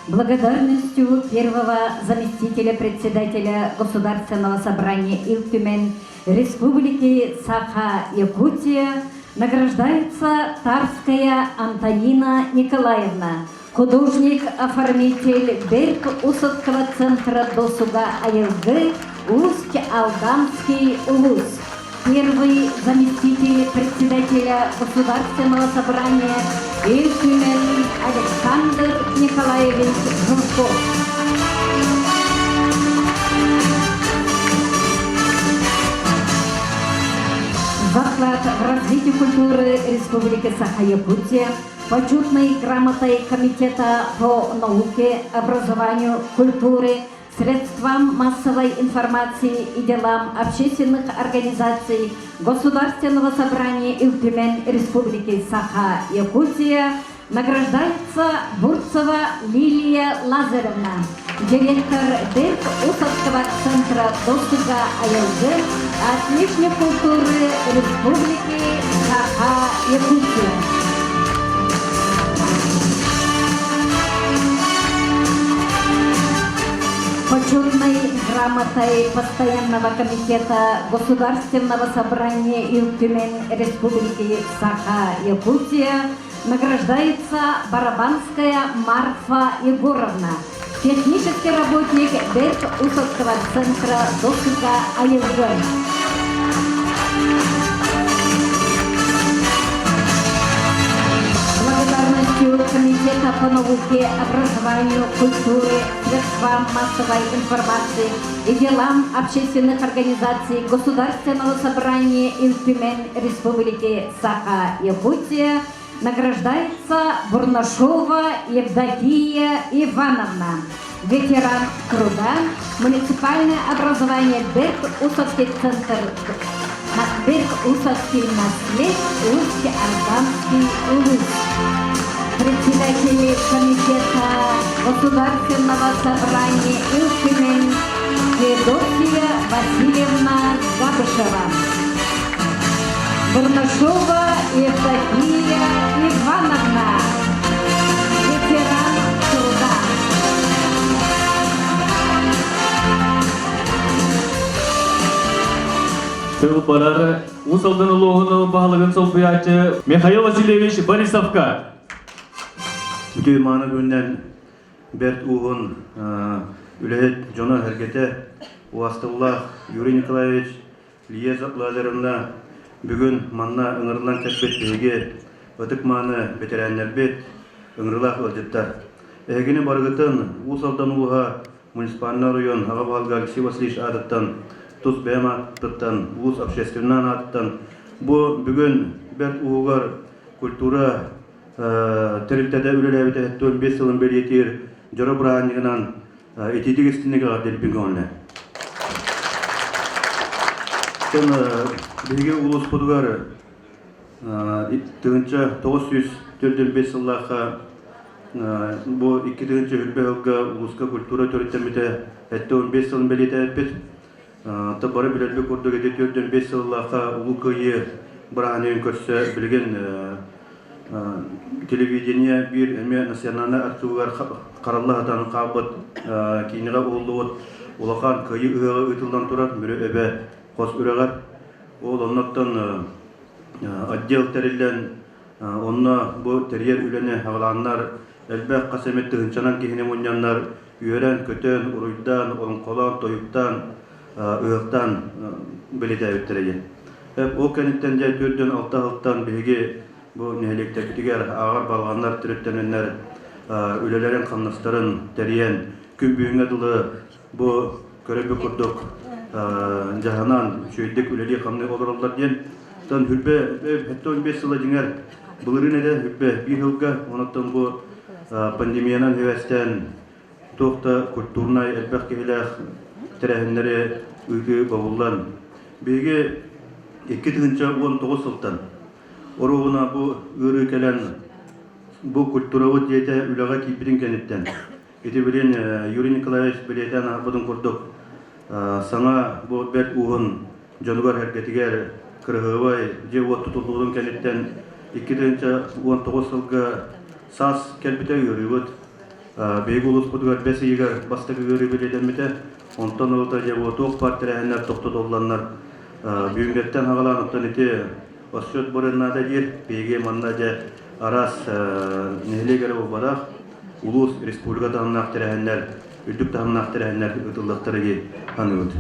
Благодарностью первого заместителя председателя Государственного собрания Илтюмен Республики Саха-Якутия награждается Тарская Антонина Николаевна, художник-оформитель Берг Усовского центра досуга Айылгы, Усть-Алданский улус. Первый заместитель председателя Государственного собрания Ильтюмен Александр Николаевич Журков. За вклад в развитие культуры Республики Саха-Якутия почетной грамотой Комитета по науке, образованию, культуре, средствам массовой информации и делам общественных организаций Государственного собрания Илтюмен Республики Саха-Якутия награждается Бурцева Лилия Лазаревна, директор ДЭРК Усовского центра досуга АЛГ отличник культуры Республики Саха-Якутия. Почетной грамотой Постоянного комитета Государственного собрания Илтюмен Республики Саха-Якутия награждается Барабанская Марфа Егоровна, технический работник Берг Усовского центра досуга АЕВ. Благодарностью Комитета по науке, образованию, культуре, средствам массовой информации и делам общественных организаций Государственного собрания Илтюмен Республики Саха-Якутия награждается Бурнашова Евдокия Ивановна, ветеран труда, муниципальное образование Берг-Усовский центр Берг-Усовский наслед, Усть-Арбанский улус. Председатель комитета Государственного собрания Илтюмен Федосия Васильевна Габышева. Бурнашова Евдокия Ивановна, ветеран труда. Тыл барар Уус Алдан улууһун баһылыгын солбуйааччы Михаил Васильевич Борисовка. Үтүө мааны күннэн бэрт ууһун үлэһит дьоно-сэргэтэ убаастабыллаах Юрий Николаевич Лия Лазаревна бүгүн манна ыҥырыллан кэлбит биһиги ытык-мааны бэтэрээннэрбит, ыҥырыылаах ыалдьыттар. Эһигини барыгытын Уус Алдан улууһа муниципальнай оройуон аҕа баһылыга Алексей Васильевич аатыттан тус бэйэм ааттыттан, улуус общественнай аатыттан бу бүгүн бэрт уһугар культура тэрилтэтэ үлэлээбитэ 75 сылын бэлиэтиир дьоро бырааһынньыгынан итиитик истинник эҕэрдэлиибин көҥүллээн. Биһиги улууспутугар 1945 сыллаахха бу 2020 сылга улууска культура төрүттэммитэ 75 сылын бэлиэтээппит. Бары билэрбит курдук ити 45 сыллаахха Улуу Кыайыы бырааһынньыгын көрсө билигин телевидение биир эмиэ национальнай архивыгар харалла сатан хаалбыт киинэҕэ уһуллубут улахан Кыайыы ыһыаҕа ыытыллан турар Мүрү Эбэ хос үрэҕэр. Ол оннуттан отдел тэриллэн онно бу тэрийэр үлэни аҕалааннар элбэх хас эмит тыһыынчанан киһини мунньаннар үөрэн-көтөн, уруйдаан, олоҥхолоон, тойуктаан, ыһыахтаан бэлиэтээбиттэрэ диэн. Ол кэнниттэн дьэ төрдөн алта сылтан биһиги бу нэһилиэктэрбитигэр ааҕар балаҕаннар төрүттэнэннэр үлэлэрин-хамнастарын тэрийэн күн бүгүҥҥэ дылы бу көрөрбүт курдук дьаһанан үчүгэйдик үлэлии-хамныы олороллор диэн. Оттон хүрбэ 75 сыла дьиҥэр былырыын этэ хүрбэ биир сылга, онон бу пандемиянан сибээстээн туох да культурнай элбэх киһилээх тэрээһиннэри ыытыы бобуллан биһиги 2019 сылтан оруобуна бу ыарыы кэлэн бу культурабыт дьиэтэ үлэҕэ киирбитин кэнниттэн Ити билин Юрий Николаевич бэлиэтээн аһарбытын курдук, саҥа бу бэрт ууһун дьонугар-сэргэтигэр кыраһыабай дьиэ-уот тутуллубутун кэнниттэн 2019 сылга саас кэлбитэ ыарыыбыт. Биһиги улууспутугар бэс ыйыгар бастакы ыарыы бэлиэтэммитэ. Онтон ылата дьэ бу туох баар тэрээһиннэр тохтотулланнар бүгүҥҥэттэн хаҕалаан оттон ити отчет барыан наада диир. Биһиги манна дьэ араас нэһилиэк эрэ буолбатах, улуус, республика таһымнаах тэрээһиннэр, үрдүк таһымнаах тэрээһиннэр ыытыллыахтара дии саныыбыт.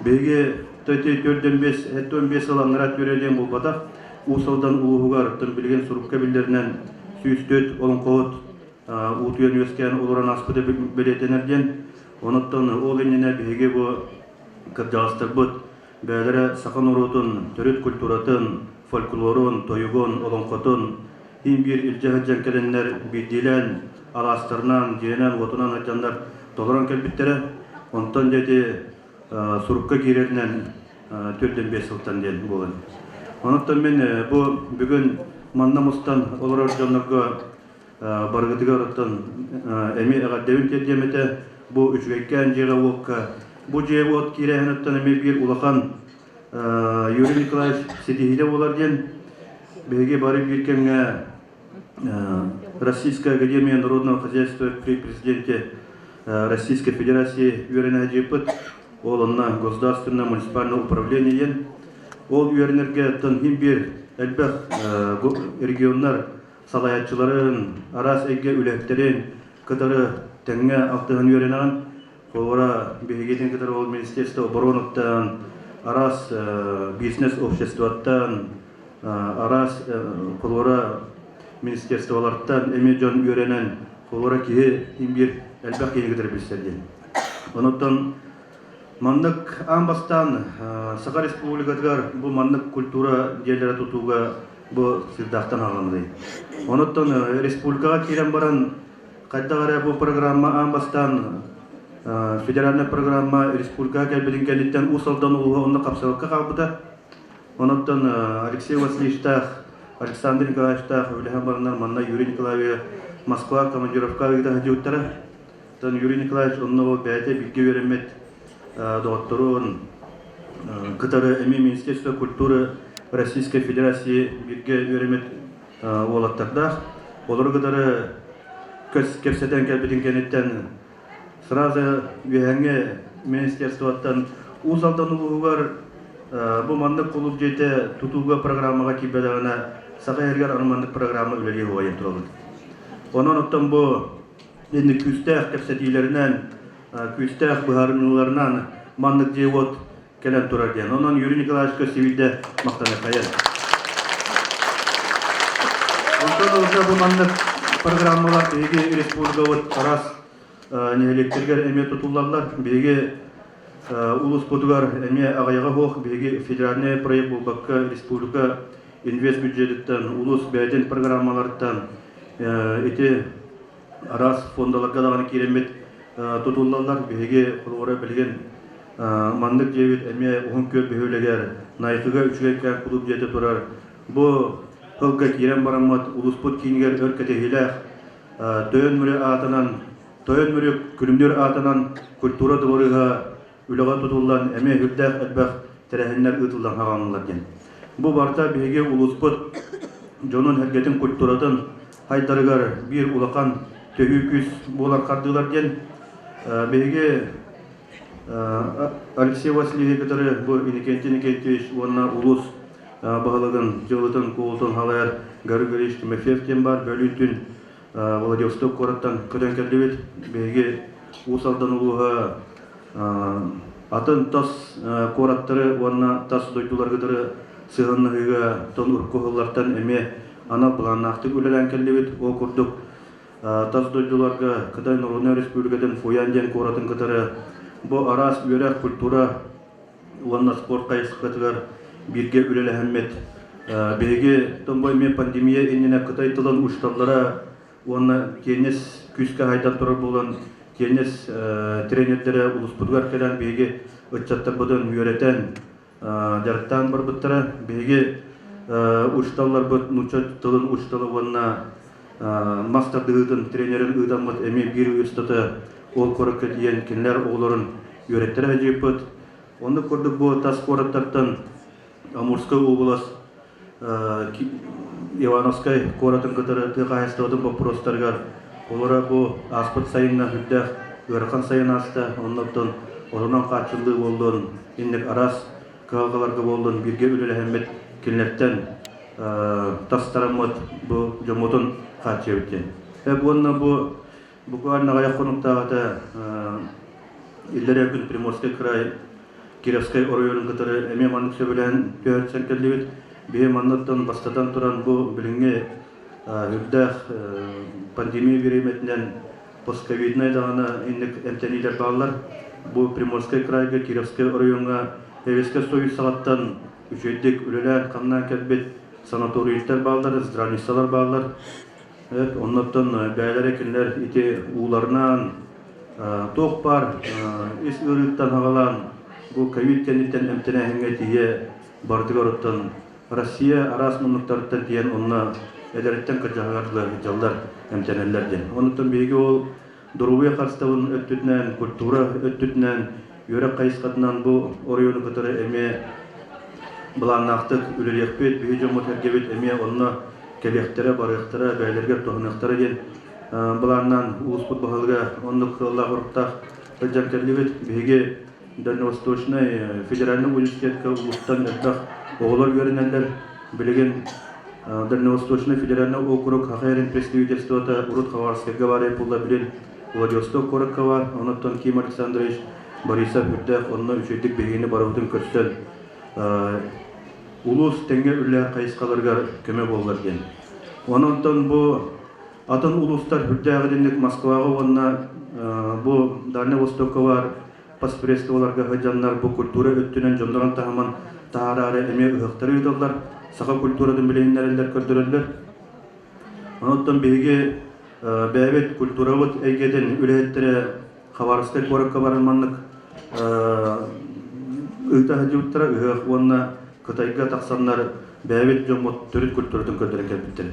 Биһиги 415 сыл анараа түөрэ диэн буолбатах, Уус Алдан улууһугар билигин сурукка биллэринэн 104 олоҥхоһут уутуйан үөскээн олорон ааспыта бэлиэтэнэр диэн. Онуттан ол иннинэ биһиги бу кырдьаҕастарбыт бэйэлэрэ саха норуотун төрүт культуратын, фольклорун, тойугун, олоҥхотун Иин биир илдьэ сылдьан кэлэннэр биирдиилээн алаастарынан, дьиэнэн-уотунан сылдьаннар толорон кэлбиттэрэ. Онтон дьэ ити сурукка киирэринэн 4-5 сылтан диэн буолан. Онон мин бу бүгүн манна мустан олорор дьоннорго барыгытыгар оттон эмиэ эҕэрдэбин тиэрдиэм этэ. Бу үчүгэйкээн дьиэҕэ-уокка бу дьиэ-уот киирээһиниттэн эмиэ биир улахан Юрий Николаевич ситиһиитэ буолар диэн биһиги бары биир кэмҥэ Российская академия народного хозяйства при президенте Российской Федерации үөрэнэ сылдьыппыт. Ол онно государственное муниципальное управление диэн. Ол үөрэнэргэ оттон иһин биир элбэх регионнар салайааччыларын, араас эйгэ үлэһиттэрин кытары тэҥҥэ алтыһан үөрэнэҕин. Холобура, биһигитин кытары ол Министерство оборонуттан, араас бизнес обществоттан, араас холобура министерстволартан эмиэ дьон үөрэнэн, холобура киһи биир элбэх киһи кытары билсэр диэн. Онуттан маннык аан бастаан Саха Республикатыгар бу маннык культура дьиэлэрэ тутууга бу сырдаахтан аҕаланный. Онуттан республикаҕа киирэн баран Хайдах эрэ бу программа аан бастаан федеральнай программа республикаҕа кэлбитин кэнниттэн Уус Алдан улууһа онно хапсыбакка хаалбыта. Онон Алексей Васильевичтаах, Александр Николаевичтаах үлэһэн бараннар манна Юрий Николаевич Москва командировка ыыта сылдьыбыттара. Оттон Юрий Николаевич онно ол бэйэтэ бииргэ үөрэммит доҕотторун кытары эмиэ Министерство культуры Российской Федерации бииргэ үөрэммит уолаттардаах. Олору кытары кэпсэтэн кэлбитин кэнниттэн сразу үөһээҥҥи министерствоттан Уус Алдан улууһугар бу маннык кулууп дьиэтэ тутууга программаҕа киирбэтэҕинэ Саха сиригэр аны маннык программа үлэлиэ уһуйан турабыт. Онон оттон бу инник күүстээх кэпсэтиилэринэн, күүстээх быһаарыныыларынан маннык дьиэ-уот кэлэн турар диэн. Онон Юрий Николаевичка сибилдэ махтаныаххайын. Онтон ылса бу маннык программалар биһиги республикабыт араас нэһилиэктэригэр эмиэ тутуллаллар. Биһиги Улууспутугар эмиэ аҕыйаҕа суох биһиги федеральнай проект буолбакка республика инвест бюджетыттан, улуус бэйэтин программаларыттан ити араас фондаларга даҕаны киирэммит тутуллаллар. Биһиги холобура билигин маннык дьиэбит эмиэ Уһун Күөл бөһүөлэгэр Найхыга үчүгэйкээн кулууп дьиэтэ турар. Бу сылга киирэн бараммыт улууспут киинигэр өр кэтэһиилээх Тойон Мүрү аатынан Тойон Мүрү Күлүмнүүр аатынан культура дыбарыаһа үлэҕэ тутуллан эмиэ үрдээх элбэх тэрээһиннэр ыытыллан хаалаллар диэн. Бу барыта биһиги улууспут дьонун-сэргэтин культуратын хайдарыгар биир улахан төһүү күүс буолар хардыылар диэн биһиги Алексей Васильевич кытары бу Иннокентий Иннокентьевич уонна улуус баһылыгын дьыалытын куолутун халайар Гарри Григорьевич Тимофеев диэн баар бөлүүн түн Владивосток куораттан көтөн кэллибит. Биһиги Уус Алдан улууһа атын тас куораттары уонна тас дойдулары кытары сыһыаннаһыыга тон урукку сыллартан эмиэ анал былааннаахтык үлэлээн кэллибит. Ол курдук тас дойдуларга Кытай Народнай Республикатын Фуян диэн куоратын кытары бу араас үөрэх, культура уонна спорт хайысхатыгар бииргэ үлэлэһэммит. Биһиги томбой эмиэ пандемия иннинэ кытай тылын учууталлара уонна теннис күүскэ хайдан турар буолан теннис тренердэрэ улууспутугар кэлэн биһиги ыччаттарбытын үөрэтэн дьарыктаан барбыттара. Биһиги учууталларбыт нуучча тылын учуутала уонна мас тардыһыытын тренерин ыытаммыт эмиэ биир ый устата ол куоракка тиийэн кинилэр оҕолорун үөрэттэрэ сылдьыбыппыт. Оннук курдук бу тас куораттартан Амурскай уобалас Ивановскай куоратын кытары тыа хаһаайыстыбатын боппуруостарыгар олоро бу ааспыт сайыҥҥа үрдээх ыарахан сайын ааста. Оннуттан отунан хааччыллыы буоллун, инник араас кыһалҕаларга буоллун бииргэ үлэлэһэммит кинилэртэн тастараммыт бу дьоммутун хааччыйабыт диэн. Уонна бу буквально аҕыйах хонуктааҕыта иллэрээ күн Приморскай край Кировскай оройуонун кытары эмиэ маннык сөбүлээн түһэрсэн кэллибит. Биһи манныттан бастатан туран бу билиҥҥи үрдээх пандемия бириэмэтинэн постковиднай даҕаны инник эмтэниилэр бааллар. Бу Приморскай крайга, Кировскай оройуоҥҥа Советскай Союз саҕаттан үчүгэйдик үлэлээн-хамнаан кэлбит санаторийдар бааллар, здравницалар бааллар. Оннуттан бэйэлэрэ кинилэр ити ууларынан туох баар ис ыарыыттан аҕалаан бу ковид кэнниттэн эмтэнээһиҥҥэ тиийэ барытыгар оттон Россия араас муннуктарыттан тиийэн онно эдэриттэн кырдьаҕар дьаллар эмтэнэллэр диэн. Онуттан биһиги ол доруобуйа харыстабылын өттүтүнэн, культура өттүтүнэн, үөрэх хайысхатынан бу оройуону кытары эмиэ былааннаахтык үлэлиэхпит, биһи дьоммут-сэргэбит эмиэ онно кэлиэхтэрэ, барыахтара, бэйэлэригэр туһаныахтара диэн былааннаан улууспут баһылыга оннук сыаллаах-соруктаах сылдьан кэллибит. Биһиги Дальневосточнай федеральнай университетка улуустан элбэх оҕолор үөрэнэллэр. Билигин Дальневосточнай федеральный округ ХХР представительствота урут Хабаровскайга баар буолла билин Владивосток куоракка баар. Онуттан Ким Александрович Борисов үрдээх онно үчүгэйдик биһигини барыбытын көрсөн улуус тэҥҥэ үлэлээх хайысхаларыгар көмө буоллар диэн. Онон бу атын улуустар үрдээх итинник Москваҕа уонна бу Дальнай Востокка баар поспредстволарга сылдьаннар бу культура өттүнэн дьоннорун таһымын таһаараары эмиэ ыһыахтары ыыталлар, саха культуратын билиһиннэрэллэр, көрдөрөллөр. Онуттан биһиги бэйэбит культурабыт эйгэтин үлэһиттэрэ Хабаровскай куоракка баран маннык ыыта сылдьыбыттара ыһыах уонна Кытайга тахсаннар бэйэбит дьоммут төрүт культуратын көрдөрөн кэлбиттэр.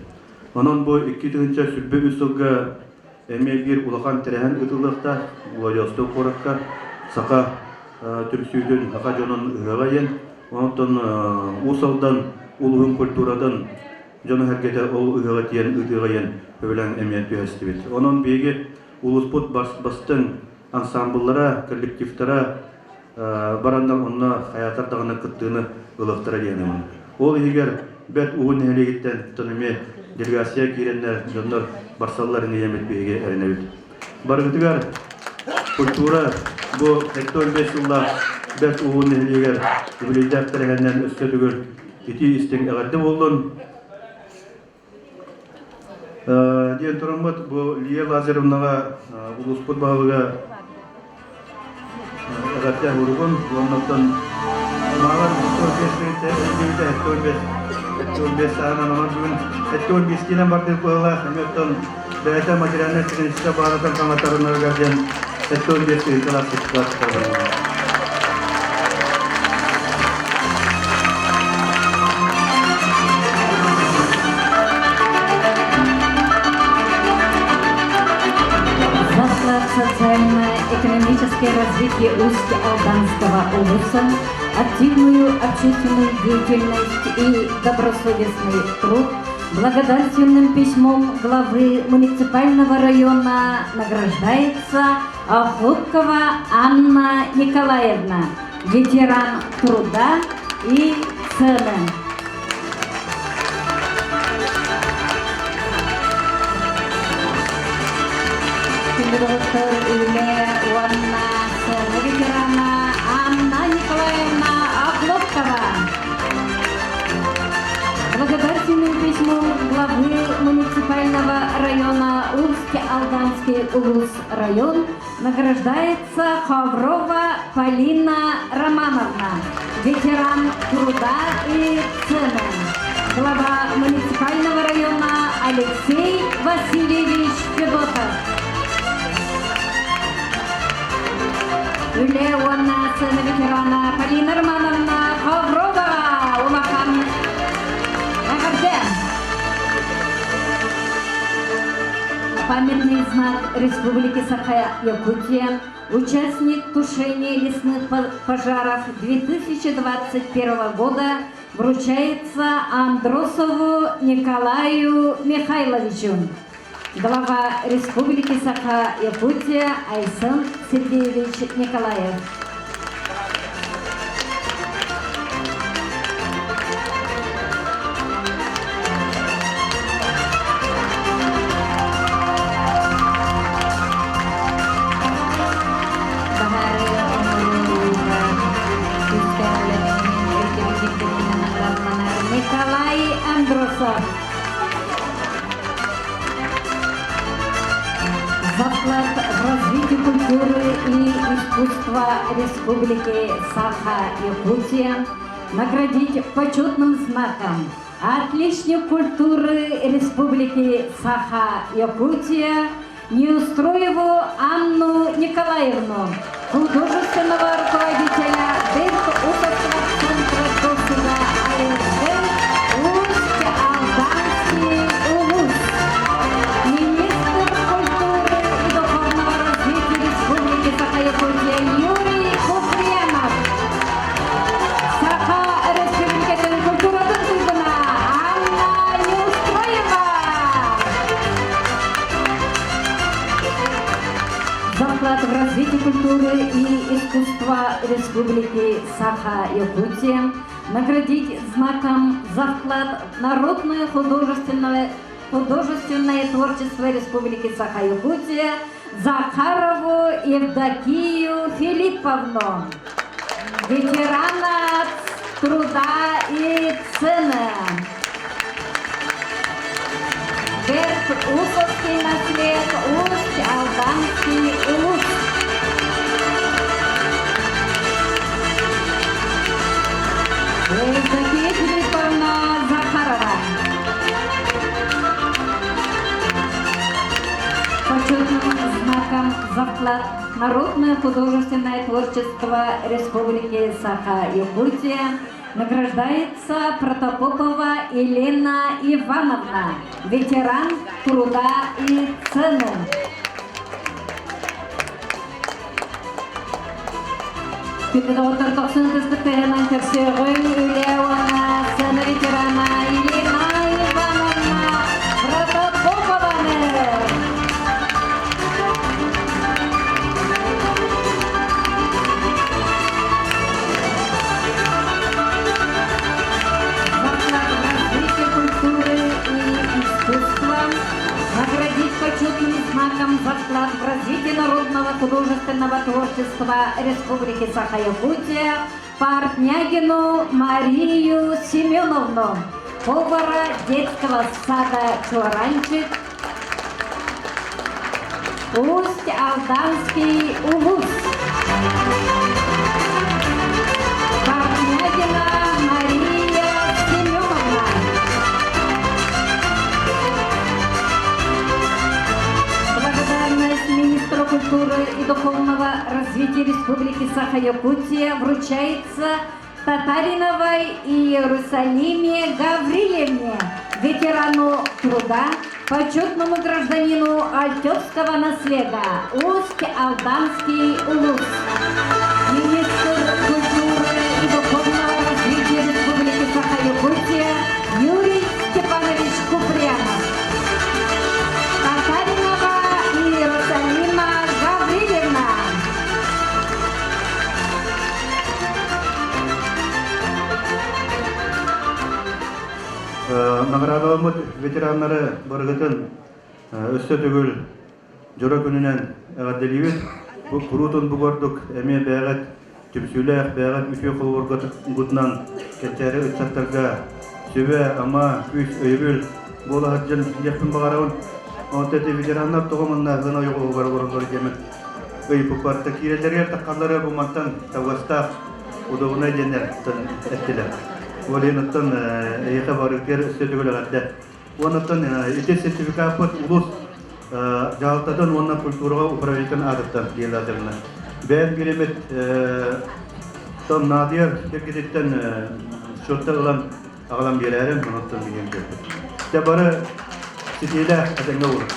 Онон бу 2023 сылга Эмиэ биир улахан тэрээһин ыытыллыахтаах Владивосток куоракка саха түмсүүтүн, саха дьонун ыһыаҕа диэн. Онтон Уус Алдан улууһун культуратын дьоно-сэргэтэ ол ыһыаҕа тиийэн ыытыаҕа диэн сөбүлэҥ эмиэ түһэстибит. Онон биһиги улууспут бастыҥ ансаамбыллара, коллективтара бараннар онно хайаатар даҕаны кыттыыны ылыахтара диэн ылын. Ол иһигэр бэрт уһун нэһилиэгиттэн эмиэ делегация киирэннэр дьоннор барсаллар инийэммит биһиги эрэнэбит. Барыгытыгар культура бу 75 сыллаах бэрт уһун нэһилиэгэр үбүлүйдээх тэрээһиннэн өссө төгүл итии истиҥ эҕэрдэ буоллун. Диэн тураммыт бу Лия Лазаревнаҕа улууспут баһылыга эҕэрдэ уругун уоннаттан Маалар 75 75 саһынан онон бүгүн 75 киилэн бардыр быһылаах эмиэ бэйэтэ материальнай техническэй баазатын хаҥатарынарыгар диэн 75 тыһыынчалаах сертификат За социально-экономическое развитие Усть-Алданского улуса, активную общественную деятельность и добросовестный труд благодарственным письмом главы муниципального района награждается Охлопкова Анна Николаевна, ветеран труда и цены. Күндү үлэ уонна сыана ветерана Анна Николаевна Охлопкова. Благодарственным письмом главы муниципального района Усть-Алданский улус район награждается Хаврова Полина Романовна, ветеран труда и цены. Глава муниципального района Алексей Васильевич Федотов. Үлэ уонна сцена ветерана Полина Романовна Хаврова улахан эҕэрдэ! Памятный знак Республики Саха-Якутия, участник тушения лесных пожаров 2021 года вручается Андросову Николаю Михайловичу. Глава Республики Саха-Якутия Айсен Сергеевич Николаев. Николай Андросов. За вклад в развитие культуры и искусства Республики Саха-Якутия наградить почетным знаком Отличник культуры Республики Саха-Якутия Неустроеву Анну Николаевну, художественного руководителя Дых центра досуга АСД Усть-Алданский улус. Министр культуры и духовного развития Республики Саха-Якутия Юрий Куприянов. Саха Республикатын культуратын туйгуна Анна Неустроева. За вклад в развитие культуры и искусства Республики Саха-Якутия наградить знаком за вклад в народное художественное, художественное творчество Республики Саха-Якутия Захарову Евдокию Филипповну, ветерана труда и цены. Берт Усовский наслед, Усть-Алданский улус. Евдокия Филипповна Захарова. Почетным знаком за вклад в народное художественное творчество Республики Саха-Якутия награждается Протопопова Елена Ивановна, ветеран труда и цены. Күндү тохсун тыспыттыһынан көрсөҕүҥ үлэ уонна сцена ветерана Елена Ивановна Протопопованы. Развитие культуры и искусства наградить почетным знаком за вклад в развитие народного художественного творчества Республики Саха-Якутия Портнягину Марию Семеновну, повара детского сада «Чуаранчик», Усть-Алданский улус. и духовного развития Республики Саха-Якутия вручается Татариновой Иерусалиме Гаврилевне, ветерану труда, почетному гражданину Альтевского наслега, Усть-Алданский улус. Министр культуры и духовного развития Республики Саха-Якутия Юрий Степанович Куприянов. Татаринова Иерусалима Гаврилевна. Наҕараадаламмыт ветераннары барыгытын өссө төгүл дьоро күнүнэн эҕэрдэлиибит. Бу куруутун бу курдук эмиэ бэйэҕит түмсүүлээх, бэйэҕит үтүө холобургутунан кэнчээри ыччаттарга сүбэ-ама, күүс, өйөбүл буола сылдьан диэхпин баҕарабын. Онтон ити ветераннар тоҕо манна гына ойоҕоһугар олороллор диэмин ыйыппыппар киирэллэригэр таххаллара бу мантан табыгастаах удобунай диэннэр эттилэр. Ол иһин оттон эйиэхэ барытыгар өссө төгүл эҕэрдэ. Уонна оттон ити сертификаппыт улуус дьаһалтатын уонна культураҕа управлениетын аатыттан диэлээтэҕинэ. Бэйэм биримит тон наадыйар сиргититтэн счеттар ылан аҕалан биэрээрин онуттан билиэн көрбүт. Дьэ бары ситиилээх этэҥҥэ буолун.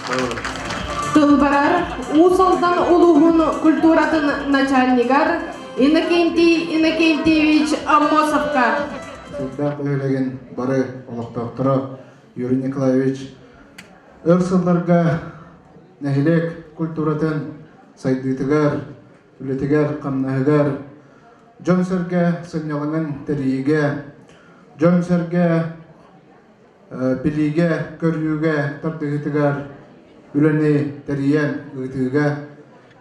Тыл барар Уус Алдан улууһун культуратын начальнигар Иннокентий Иннокентьевич Аммосовка. Сырдаах бөһүөлэгин бары олохтоохторо Юрий Николаевич өр сылларга нэһилиэк культуратын сайдыытыгар, үлэтигэр-хамнаһыгар, дьон-сэргэ сынньалаҥын тэрийиигэ, дьон-сэргэ билиигэ, көрүүгэ тардыһыытыгар үлэни тэрийэн ыытыыга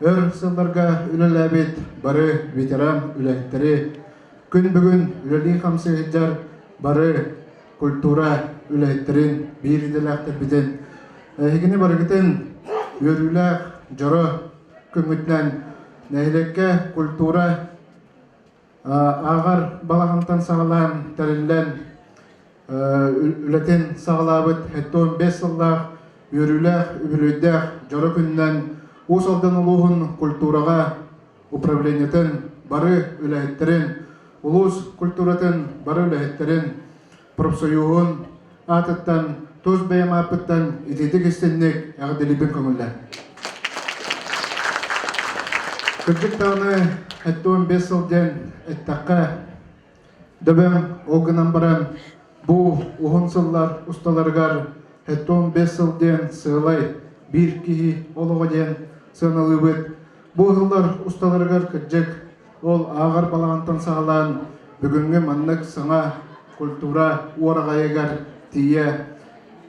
өр сылларга үлэлээбит бары ветеран үлэһиттэри күн бүгүн үлэлии-хамсыы сылдьар бары культура үлэһиттэрин биир идэлээхтэрбитин эһигини барыгытын үөрүүлээх дьоро күммүтүнэн нэһилиэккэ культура ааҕар балаҕантан саҕалаан тэриллэн үлэтин саҕалаабыт 75 сыллаах үөрүүлээх үбүлүөйдээх дьоро күнүнэн Уус Алдан улууһун культураҕа управлениетын бары үлэһиттэрин, улуус культуратын бары үлэһиттэрин, профсоюһун аатыттан тус бэйэм ааппыттан итиитик истинник эҕэрдэлиибин көҥүллээ. Кырдьык даҕаны 75 сыл диэн эттэххэ, дөбөҥ ол гынан баран бу уһун сыллар усталарыгар 75 сыл диэн сыалай биир киһи олоҕо диэн сыаналыыбыт. Бу ыһыллар усталарыгар кырдьык ол ааҕар балаҕантан саҕалаан бүгүҥҥү маннык саҥа культура уораҕайыгар тиийэ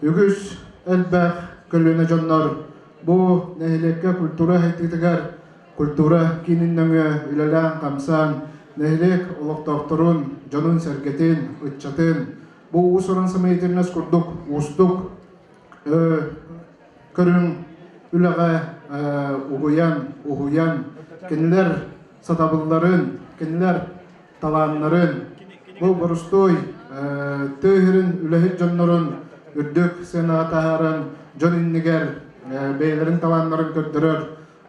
үгүс элбэх көлүөнэ дьоннор бу нэһилиэккэ культура сайдыытыгар культура киинин нөҥүө үлэлээн-хамсаан нэһилиэк олохтоохторун, дьонун-сэргэтин, ыччатын бу уус-уран самоединность курдук уустук көрүҥ үлэҕэ угуйан, уһуйан, кинилэр сатабылларын, кинилэр талааннарын, бу борустуой тыа сирин үлэһит дьоннорун үрдүк сыанаҕа таһааран, дьон иннигэр бэйэлэрин талааннарын көрдөрөр,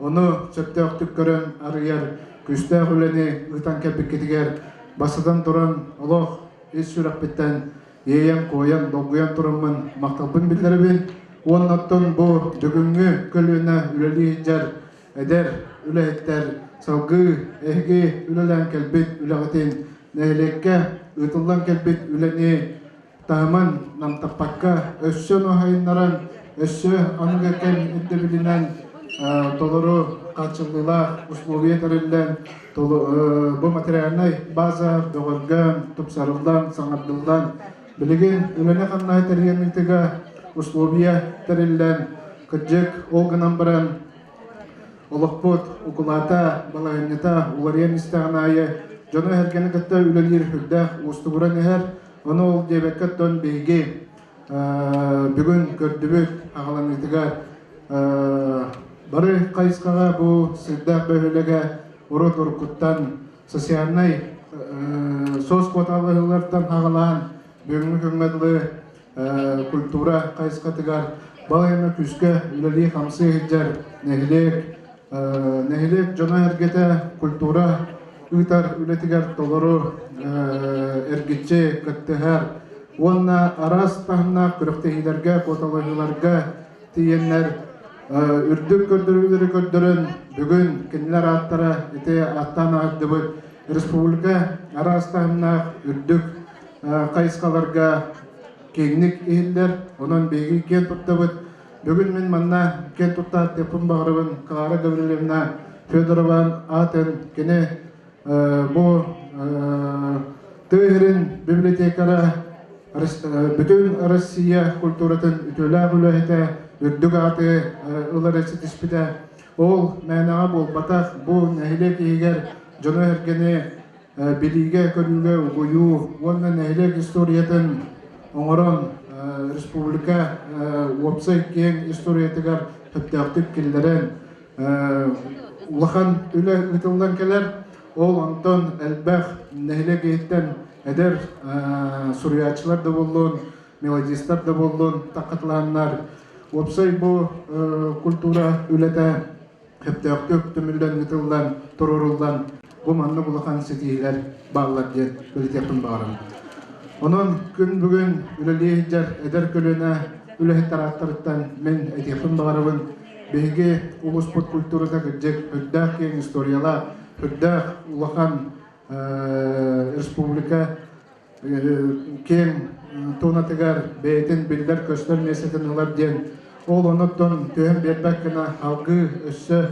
ону сөптөөхтүк көрөн арыйар күүстээх үлэни ыытан кэлбиккитигэр бастатан туран олох ис сүрэхпиттэн иэйэн-куойан, долгуйан тураммын махталбын биллэрэбин. Уонна оттон бу бүгүҥҥү көлүөнэ үлэлии сылдьар эдэр үлэһиттэр салгыы эһиги үлэлээн кэлбит үлэҕитин нэһилиэккэ ыытыллан кэлбит үлэни таһымын намтаппакка өссө нуһайыннаран, өссө аныгы кэм ирдэбилинэн толору хааччыллыылаах условия тэриллэн Бу материальнай база бөҕөргөөн, тупсарыллан, саҥардыллан, билигин үлэни-хамнаһы тэрийэн ыытыыга условия тэриллэн, кырдьык, ол гынан баран олохпут укулаата, балаһыанньата уларыйан истэҕин аайы дьону-сэргэни кытта үлэлиир сүрдээх уустугуран иһэр. Ону ол диэбэккэ оттон биһиги бүгүн көрдүбүт аҕаланыытыгар бары хайысхаҕа бу сирдээх бөһүөлэгэ урут уруккуттан социальнай соц квоталыһыылартан аҕалаан бүгүҥҥү күҥҥэ дылы культура хайысхатыгар балайна күүскэ үлэлии-хамсыы сылдьар нэһилиэк. Нэһилиэк дьоно-сэргэтэ культура ыытар үлэтигэр толору эргиччи кыттыһар уонна араас таһымнаах күрэхтэһиилэргэ, куоталаһыыларга тиийэннэр үрдүк көрдөрүүлэри көрдөрөн бүгүн кинилэр ааттара ити ааттаан аһардыбыт республика араас таһымнаах үрдүк хайысхаларга киэҥник иһиллэр. Онон биһиги киэн туттабыт. Бүгүн мин манна киэн туттааттыахпын баҕарабын Клара Гаврильевна Федорова аатын кини бу тыа сирин библиотекара бүтүн Россия культуратын үтүөлээх үлэһитэ үрдүк ааты ылары ситиспитэ. Ол мээнэҕэ буолбатах, бу нэһилиэк иһигэр дьону-сэргэни билиигэ-көрүүгэ угуйуу уонна нэһилиэк историятын оҥорон республика уопсай киэҥ историятыгар сөптөөхтүк киллэрэн улахан үлэ ыытыллан кэлэр. Ол онтон элбэх нэһилиэк иһиттэн эдэр суруйааччылар да буоллун, мелодистар да буоллун таккатылааннар уопсай бу культура үлэтэ сөптөөхтүк түмүллэн ыытыллан, туруоруллан бу маннык улахан ситиһиилэр бааллар диэн бэлиэтиэхпин баҕарабын. Онон күн бүгүн үлэлии сылдьар эдэр көлүөнэ үлэһиттэр ааттарыттан мин этиэхпин баҕарабын. Биһиги улууспут культурата кырдьык үрдээх киэҥ историялаах, үрдээх улахан республика киэҥ туонатыгар бэйэтин биллэр-көстөр миэстэтин ылар диэн ол онуттан түһэн биэрбэт гына алгыы өссө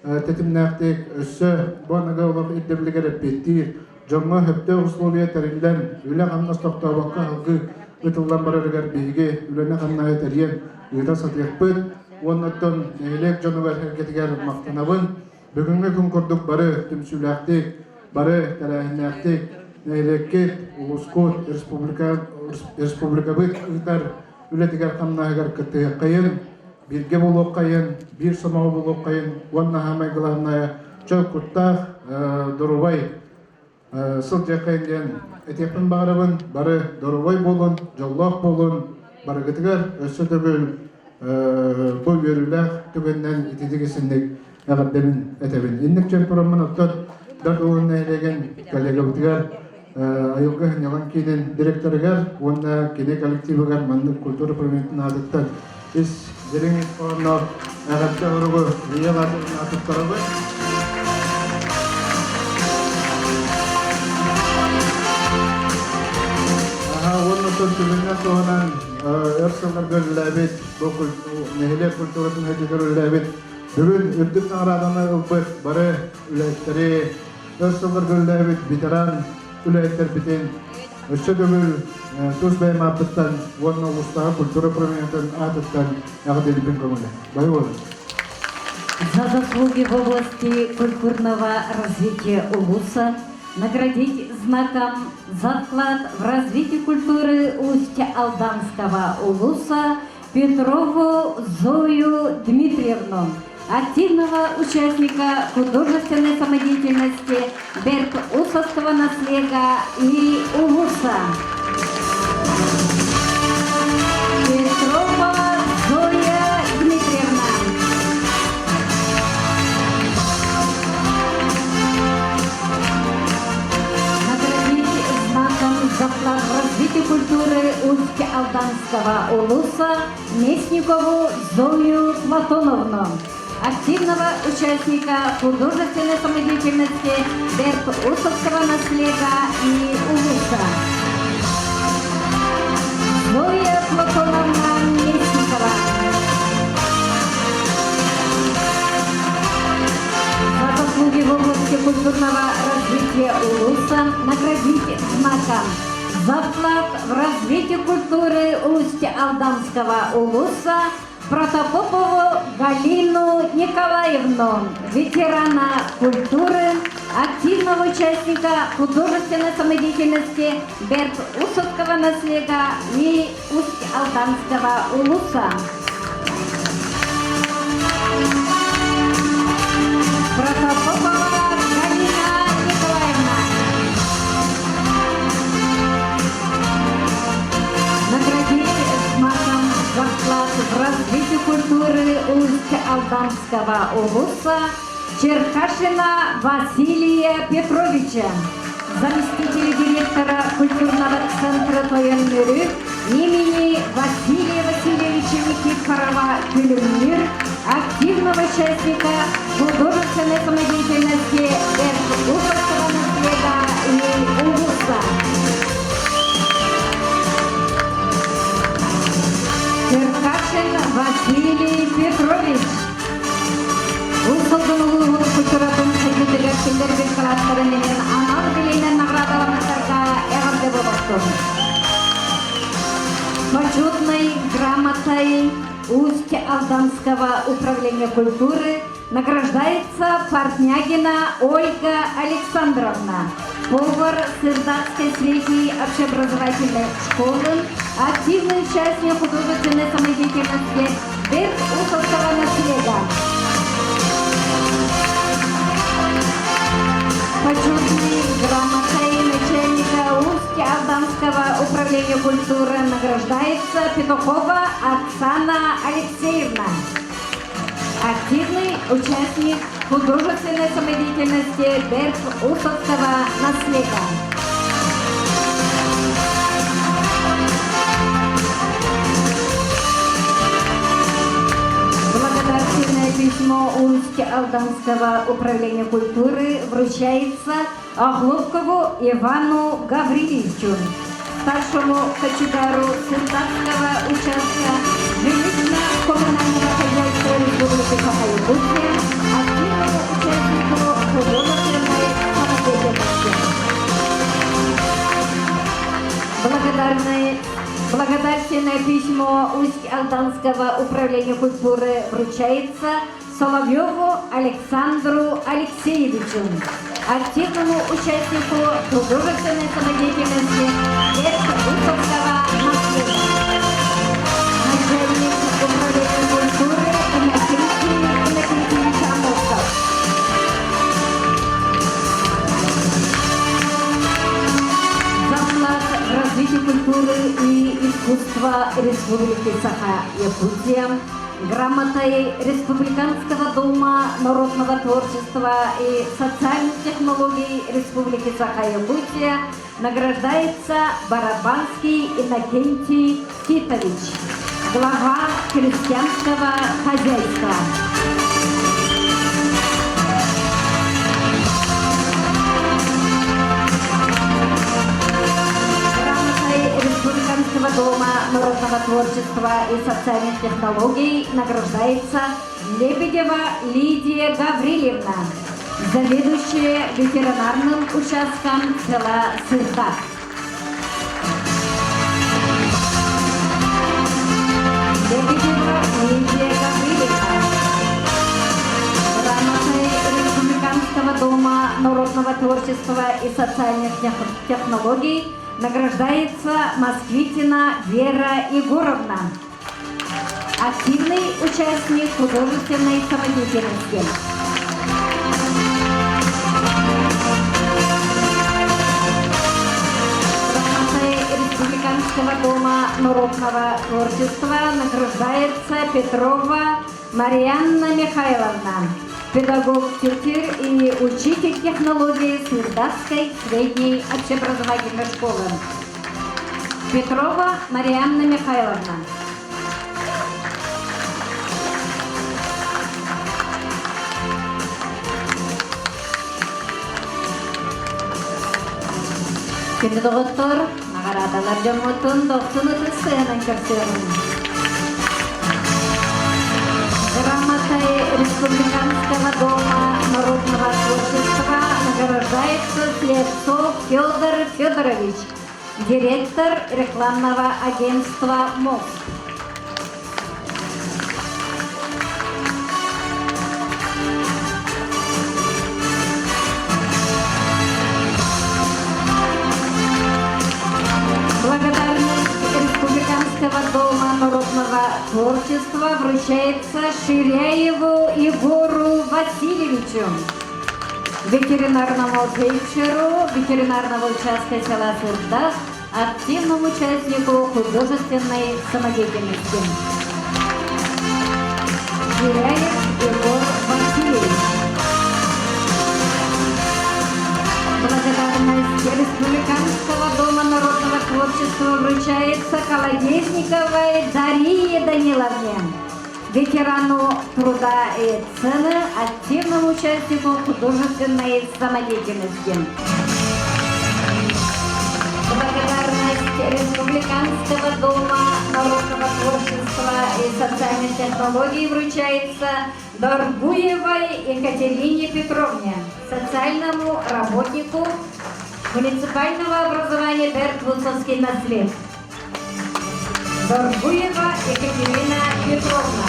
тэтимнээхтик өссө бу аныгы олох ирдэбилигэр эппиэттиир дьоҥҥо сөптөөх условия тэриллэн үлэ-хамнас тохтообокко алгыы ытыллан барарыгар биһиги үлэни-хамнаһы тэрийэн ыыта сатыахпыт уонна оттон нэһилиэк дьонугар-сэргэтигэр махтанабын. Бүгүҥҥү күн курдук бары түмсүүлээхтик, бары тэрээһиннээхтик нэһилиэккит, улуускут, республика, республикабыт ыытар үлэтигэр-хамнаһыгар кыттыһыаххайын, бииргэ буолуоххайын, биир сомоҕо буолуоххайын уонна саамай главное чөл куттаах, доруобай сылдьыаххайын диэн этиэхпин баҕарабын. Бары доруобай буолун, дьоллоох буолун, барыгытыгар өссө төгүл бу үөрүүлээх түгэнинэн ититик исинник эҕэрдэбин этэбин. Инник чөл тураммын оттон Дарт Улун нэһилиэгин коллегабытыгар Айылгы сынньалаҥ киинин директорыгар уонна кини коллективыгар маннык культура управлениетын аатыттан ис дириҥ ис хоһоонноох эҕэрдэ суругу Лия Лазаревна туттарабыт. Уонна түгэннэр туһунан өр сылларга үлэлээбит, бу нэһилиэк культуратын сайдыытыгар үлэлээбит, бүгүн үрдүк наҕарааданы ылбыт бары үлэһиттэри, өр сылларга үлэлээбит ветеран үлэһиттэрбитин өссө төгүл тус бэйэм ааппыттан уонна улуустааҕы культура управлениетын аатыттан эҕэрдэлиибин көҥүлэ. Бары буолун. За заслуги в области культурного развития Улуса наградить знаком за вклад в развитие культуры Усть-Алданского Улуса Петрову Зою Дмитриевну, активного участника художественной самодеятельности Берг-Усовского наслега и Улуса. Петрова Зоя Дмитриевна. Наградить знаком за вклад в развитие культуры Усть-Алданского улуса Местникову Зою Платоновну, активного участника художественной самодеятельности Берг-Усовского наслега и Улуса. Зоя Платоновна Местникова. За заслуги в области культурного развития Улуса наградить знаком за вклад в развитие культуры Усть-Алданского Улуса Протопопову Галину Николаевну, ветерана культуры, активного участника художественной самодеятельности Берг-Усовского наслега и Усть-Алданского улуса. Протопопова Галина Николаевна. Наградить знаком за вклад в развитие культуры Усть-Алданского Усть-Алданского улуса Черкашина Василия Петровича, заместителя директора культурного центра Тойон-Мөрү имени Василия Васильевича Никифорова «Күлүмнүүр», активного участника художественной самодеятельности Усовского наследа и улуса. Черкашин Василий Петрович. Уус Алдан улууһун культуратын сайдыытыгар киллэрбит кылааттарын иһин анал билиинэн наҕараадаламмыттарга эҕэрдэ буолуохтун. Почетной грамотой Усть-Алданского управления культуры награждается Портнягина Ольга Александровна, повар Сырдакской средней общеобразовательной школы, активный участник художественной самодеятельности Бэрт Усовского наследа. Почетной грамотой начальника Усть-Алданского управления культуры награждается Петухова Оксана Алексеевна. Активный участник художественной самодеятельности Бэрт Усовского наследа. Благодарственное письмо Усть-Алданского управления культуры вручается Охлопкову Ивану Гавриловичу, старшему кочегару Сырдакского участка жилищно-коммунального хозяйства Республики Саха-Якутия, активному участнику художественной самодеятельности. Благодарное, благодарственное письмо Усть-Алданского управления культуры вручается Соловьеву Александру Алексеевичу, активному участнику художественной самодеятельности Усовского наследа. Начальник управления культуры Иннокентий Иннокентьевич Амосов. За вклад в развитие культуры и искусства Республики Саха-Якутия грамотой Республиканского дома народного творчества и социальных технологий Республики Саха-Якутия награждается Барабанский Иннокентий Титович, глава крестьянского хозяйства. Грамотой Республиканского дома народного творчества и социальных технологий награждается Лебедева Лидия Гаврилевна, заведующая ветеринарным участком села Сырдак. Лебедева Лидия Гаврилевна. Грамотой Республиканского дома народного творчества и социальных технологий награждается Москвитина Вера Егоровна, активный участник художественной самодеятельности. Грамотой Республиканского дома народного творчества награждается Петрова Марианна Михайловна, педагог-тютер и учитель технологии Сырдакской средней общеобразовательной школы. Петрова Марианна Михайловна. Күндү доҕоттор, наҕараадалар дьоммутун дохсун ытыс тыаһынан көрсүөҕүҥ. Грамотой Республиканского дома народного творчества награждается Слепцов Федор Федорович, директор рекламного агентства «Мост». Благодарность Республиканского дома народного творчества вручается Ширяеву Егору Васильевичу, ветеринарному фельдшеру ветеринарного участка села Сырдак, активному участнику художественной самодеятельности. Ширяев Егор. творчества вручается Колодезниковой Дарье Даниловне, ветерану труда и сцены, активному участнику художественной самодеятельности. Благодарность Республиканского дома народного творчества и социальных технологий вручается Доргуевой Екатерине Петровне, социальному работнику муниципального образования Бертвусовский наслед. Доргуева Екатерина Петровна.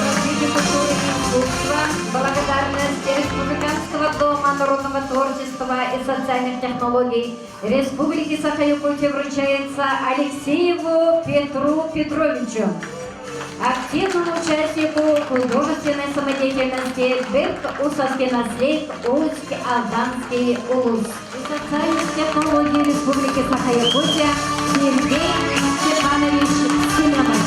Развитию культуры и искусства, благодарность Республиканского дома народного творчества и социальных технологий Республики Саха-Якутия вручается Алексееву Петру Петровичу, активному участнику художественной самодеятельности Берг Усовский наслед Усть-Алданский улус. И социальных технологий Республики Саха-Якутия Сергей Степанович Семенов.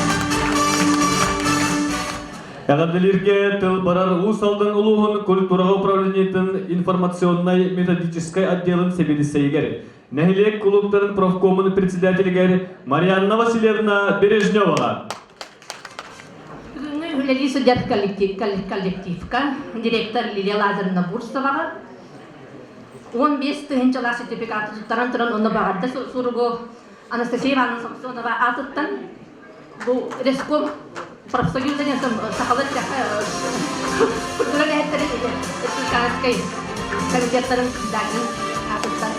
Эҕэрдэлииргэ тыл барар Уус Алдан улууһун культураҕа управлениетын информационнай методическай отделын сэбиэдиссэйигэр, нэһилиэк кулууптарын профкомун председателигэр Марианна Васильевна Бережневаҕа. Бүгүҥҥү үлэлии сылдьар коллектив, коллективка директор Лилия Лазаревна Бурцеваҕа 15 тыһыынчалаах сертификаты туттаран туран онно баҕарда суругу Анастасия Ивановна Самсонова аатыттан бу реском профсоюза сахалар культура үлэһиттэрин республиканскай комитеттарын председателин аатыттан.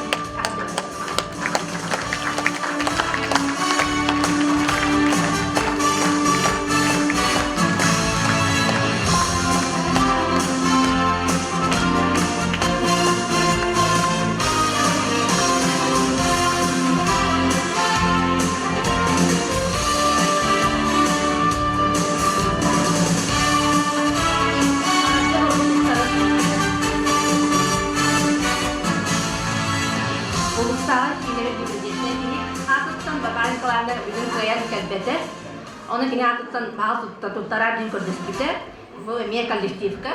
Улуустааҕы киинэбит библиотечнай киһи аатыттан Бабай Николаевна бүгүн кыайан кэлбэтэ. Ону кини аатыттан баал туттараар диэн көрдөспүтэ. Бу эмиэ коллективка,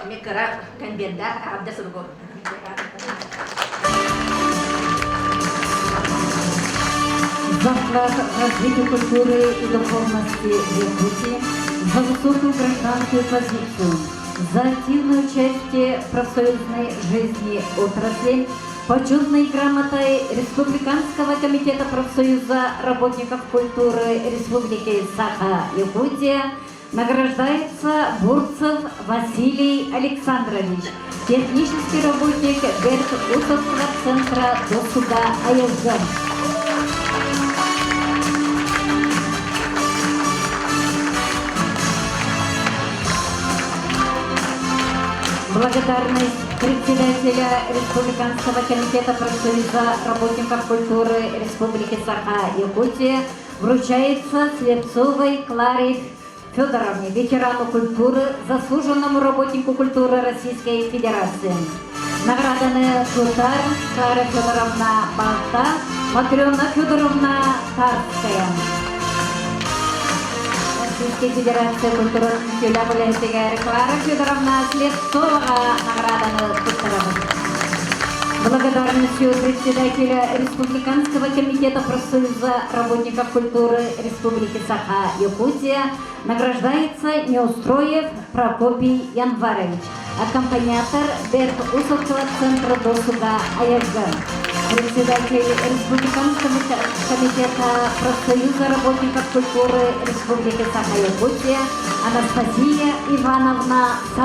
эмиэ кыра конвердаах эҕэрдэ суругу. За вклад в развитие культуры и духовности в Якутии, за высокую гражданскую позицию, за активное участие в профсоюзной жизни отрасли, почетной грамотой Республиканского комитета профсоюза работников культуры Республики Саха-Якутия награждается Бурцев Василий Александрович, технический работник Берт-Усовского центра досуга АЯЗ. Благодарность председателя Республиканского комитета профсоюза работников культуры Республики Саха-Якутия вручается Слепцовой Кларе Федоровне, ветерану культуры, заслуженному работнику культуры Российской Федерации. Награданы Тутар Клара Федоровна Балта, Матрена Федоровна Тарская. Российской Федерация культуры Клара Федоровна Слепцова награданы туттарабыт. Благодарностью председателя Республиканского комитета профсоюза работников культуры Республики Саха-Якутия награждается Неустроев Прокопий Январович, аккомпаниатор Берт Усовского центра досуга АЯГ. Председатель Республиканского комитета профсоюза работников культуры Республики Саха-Якутия Анастасия Ивановна.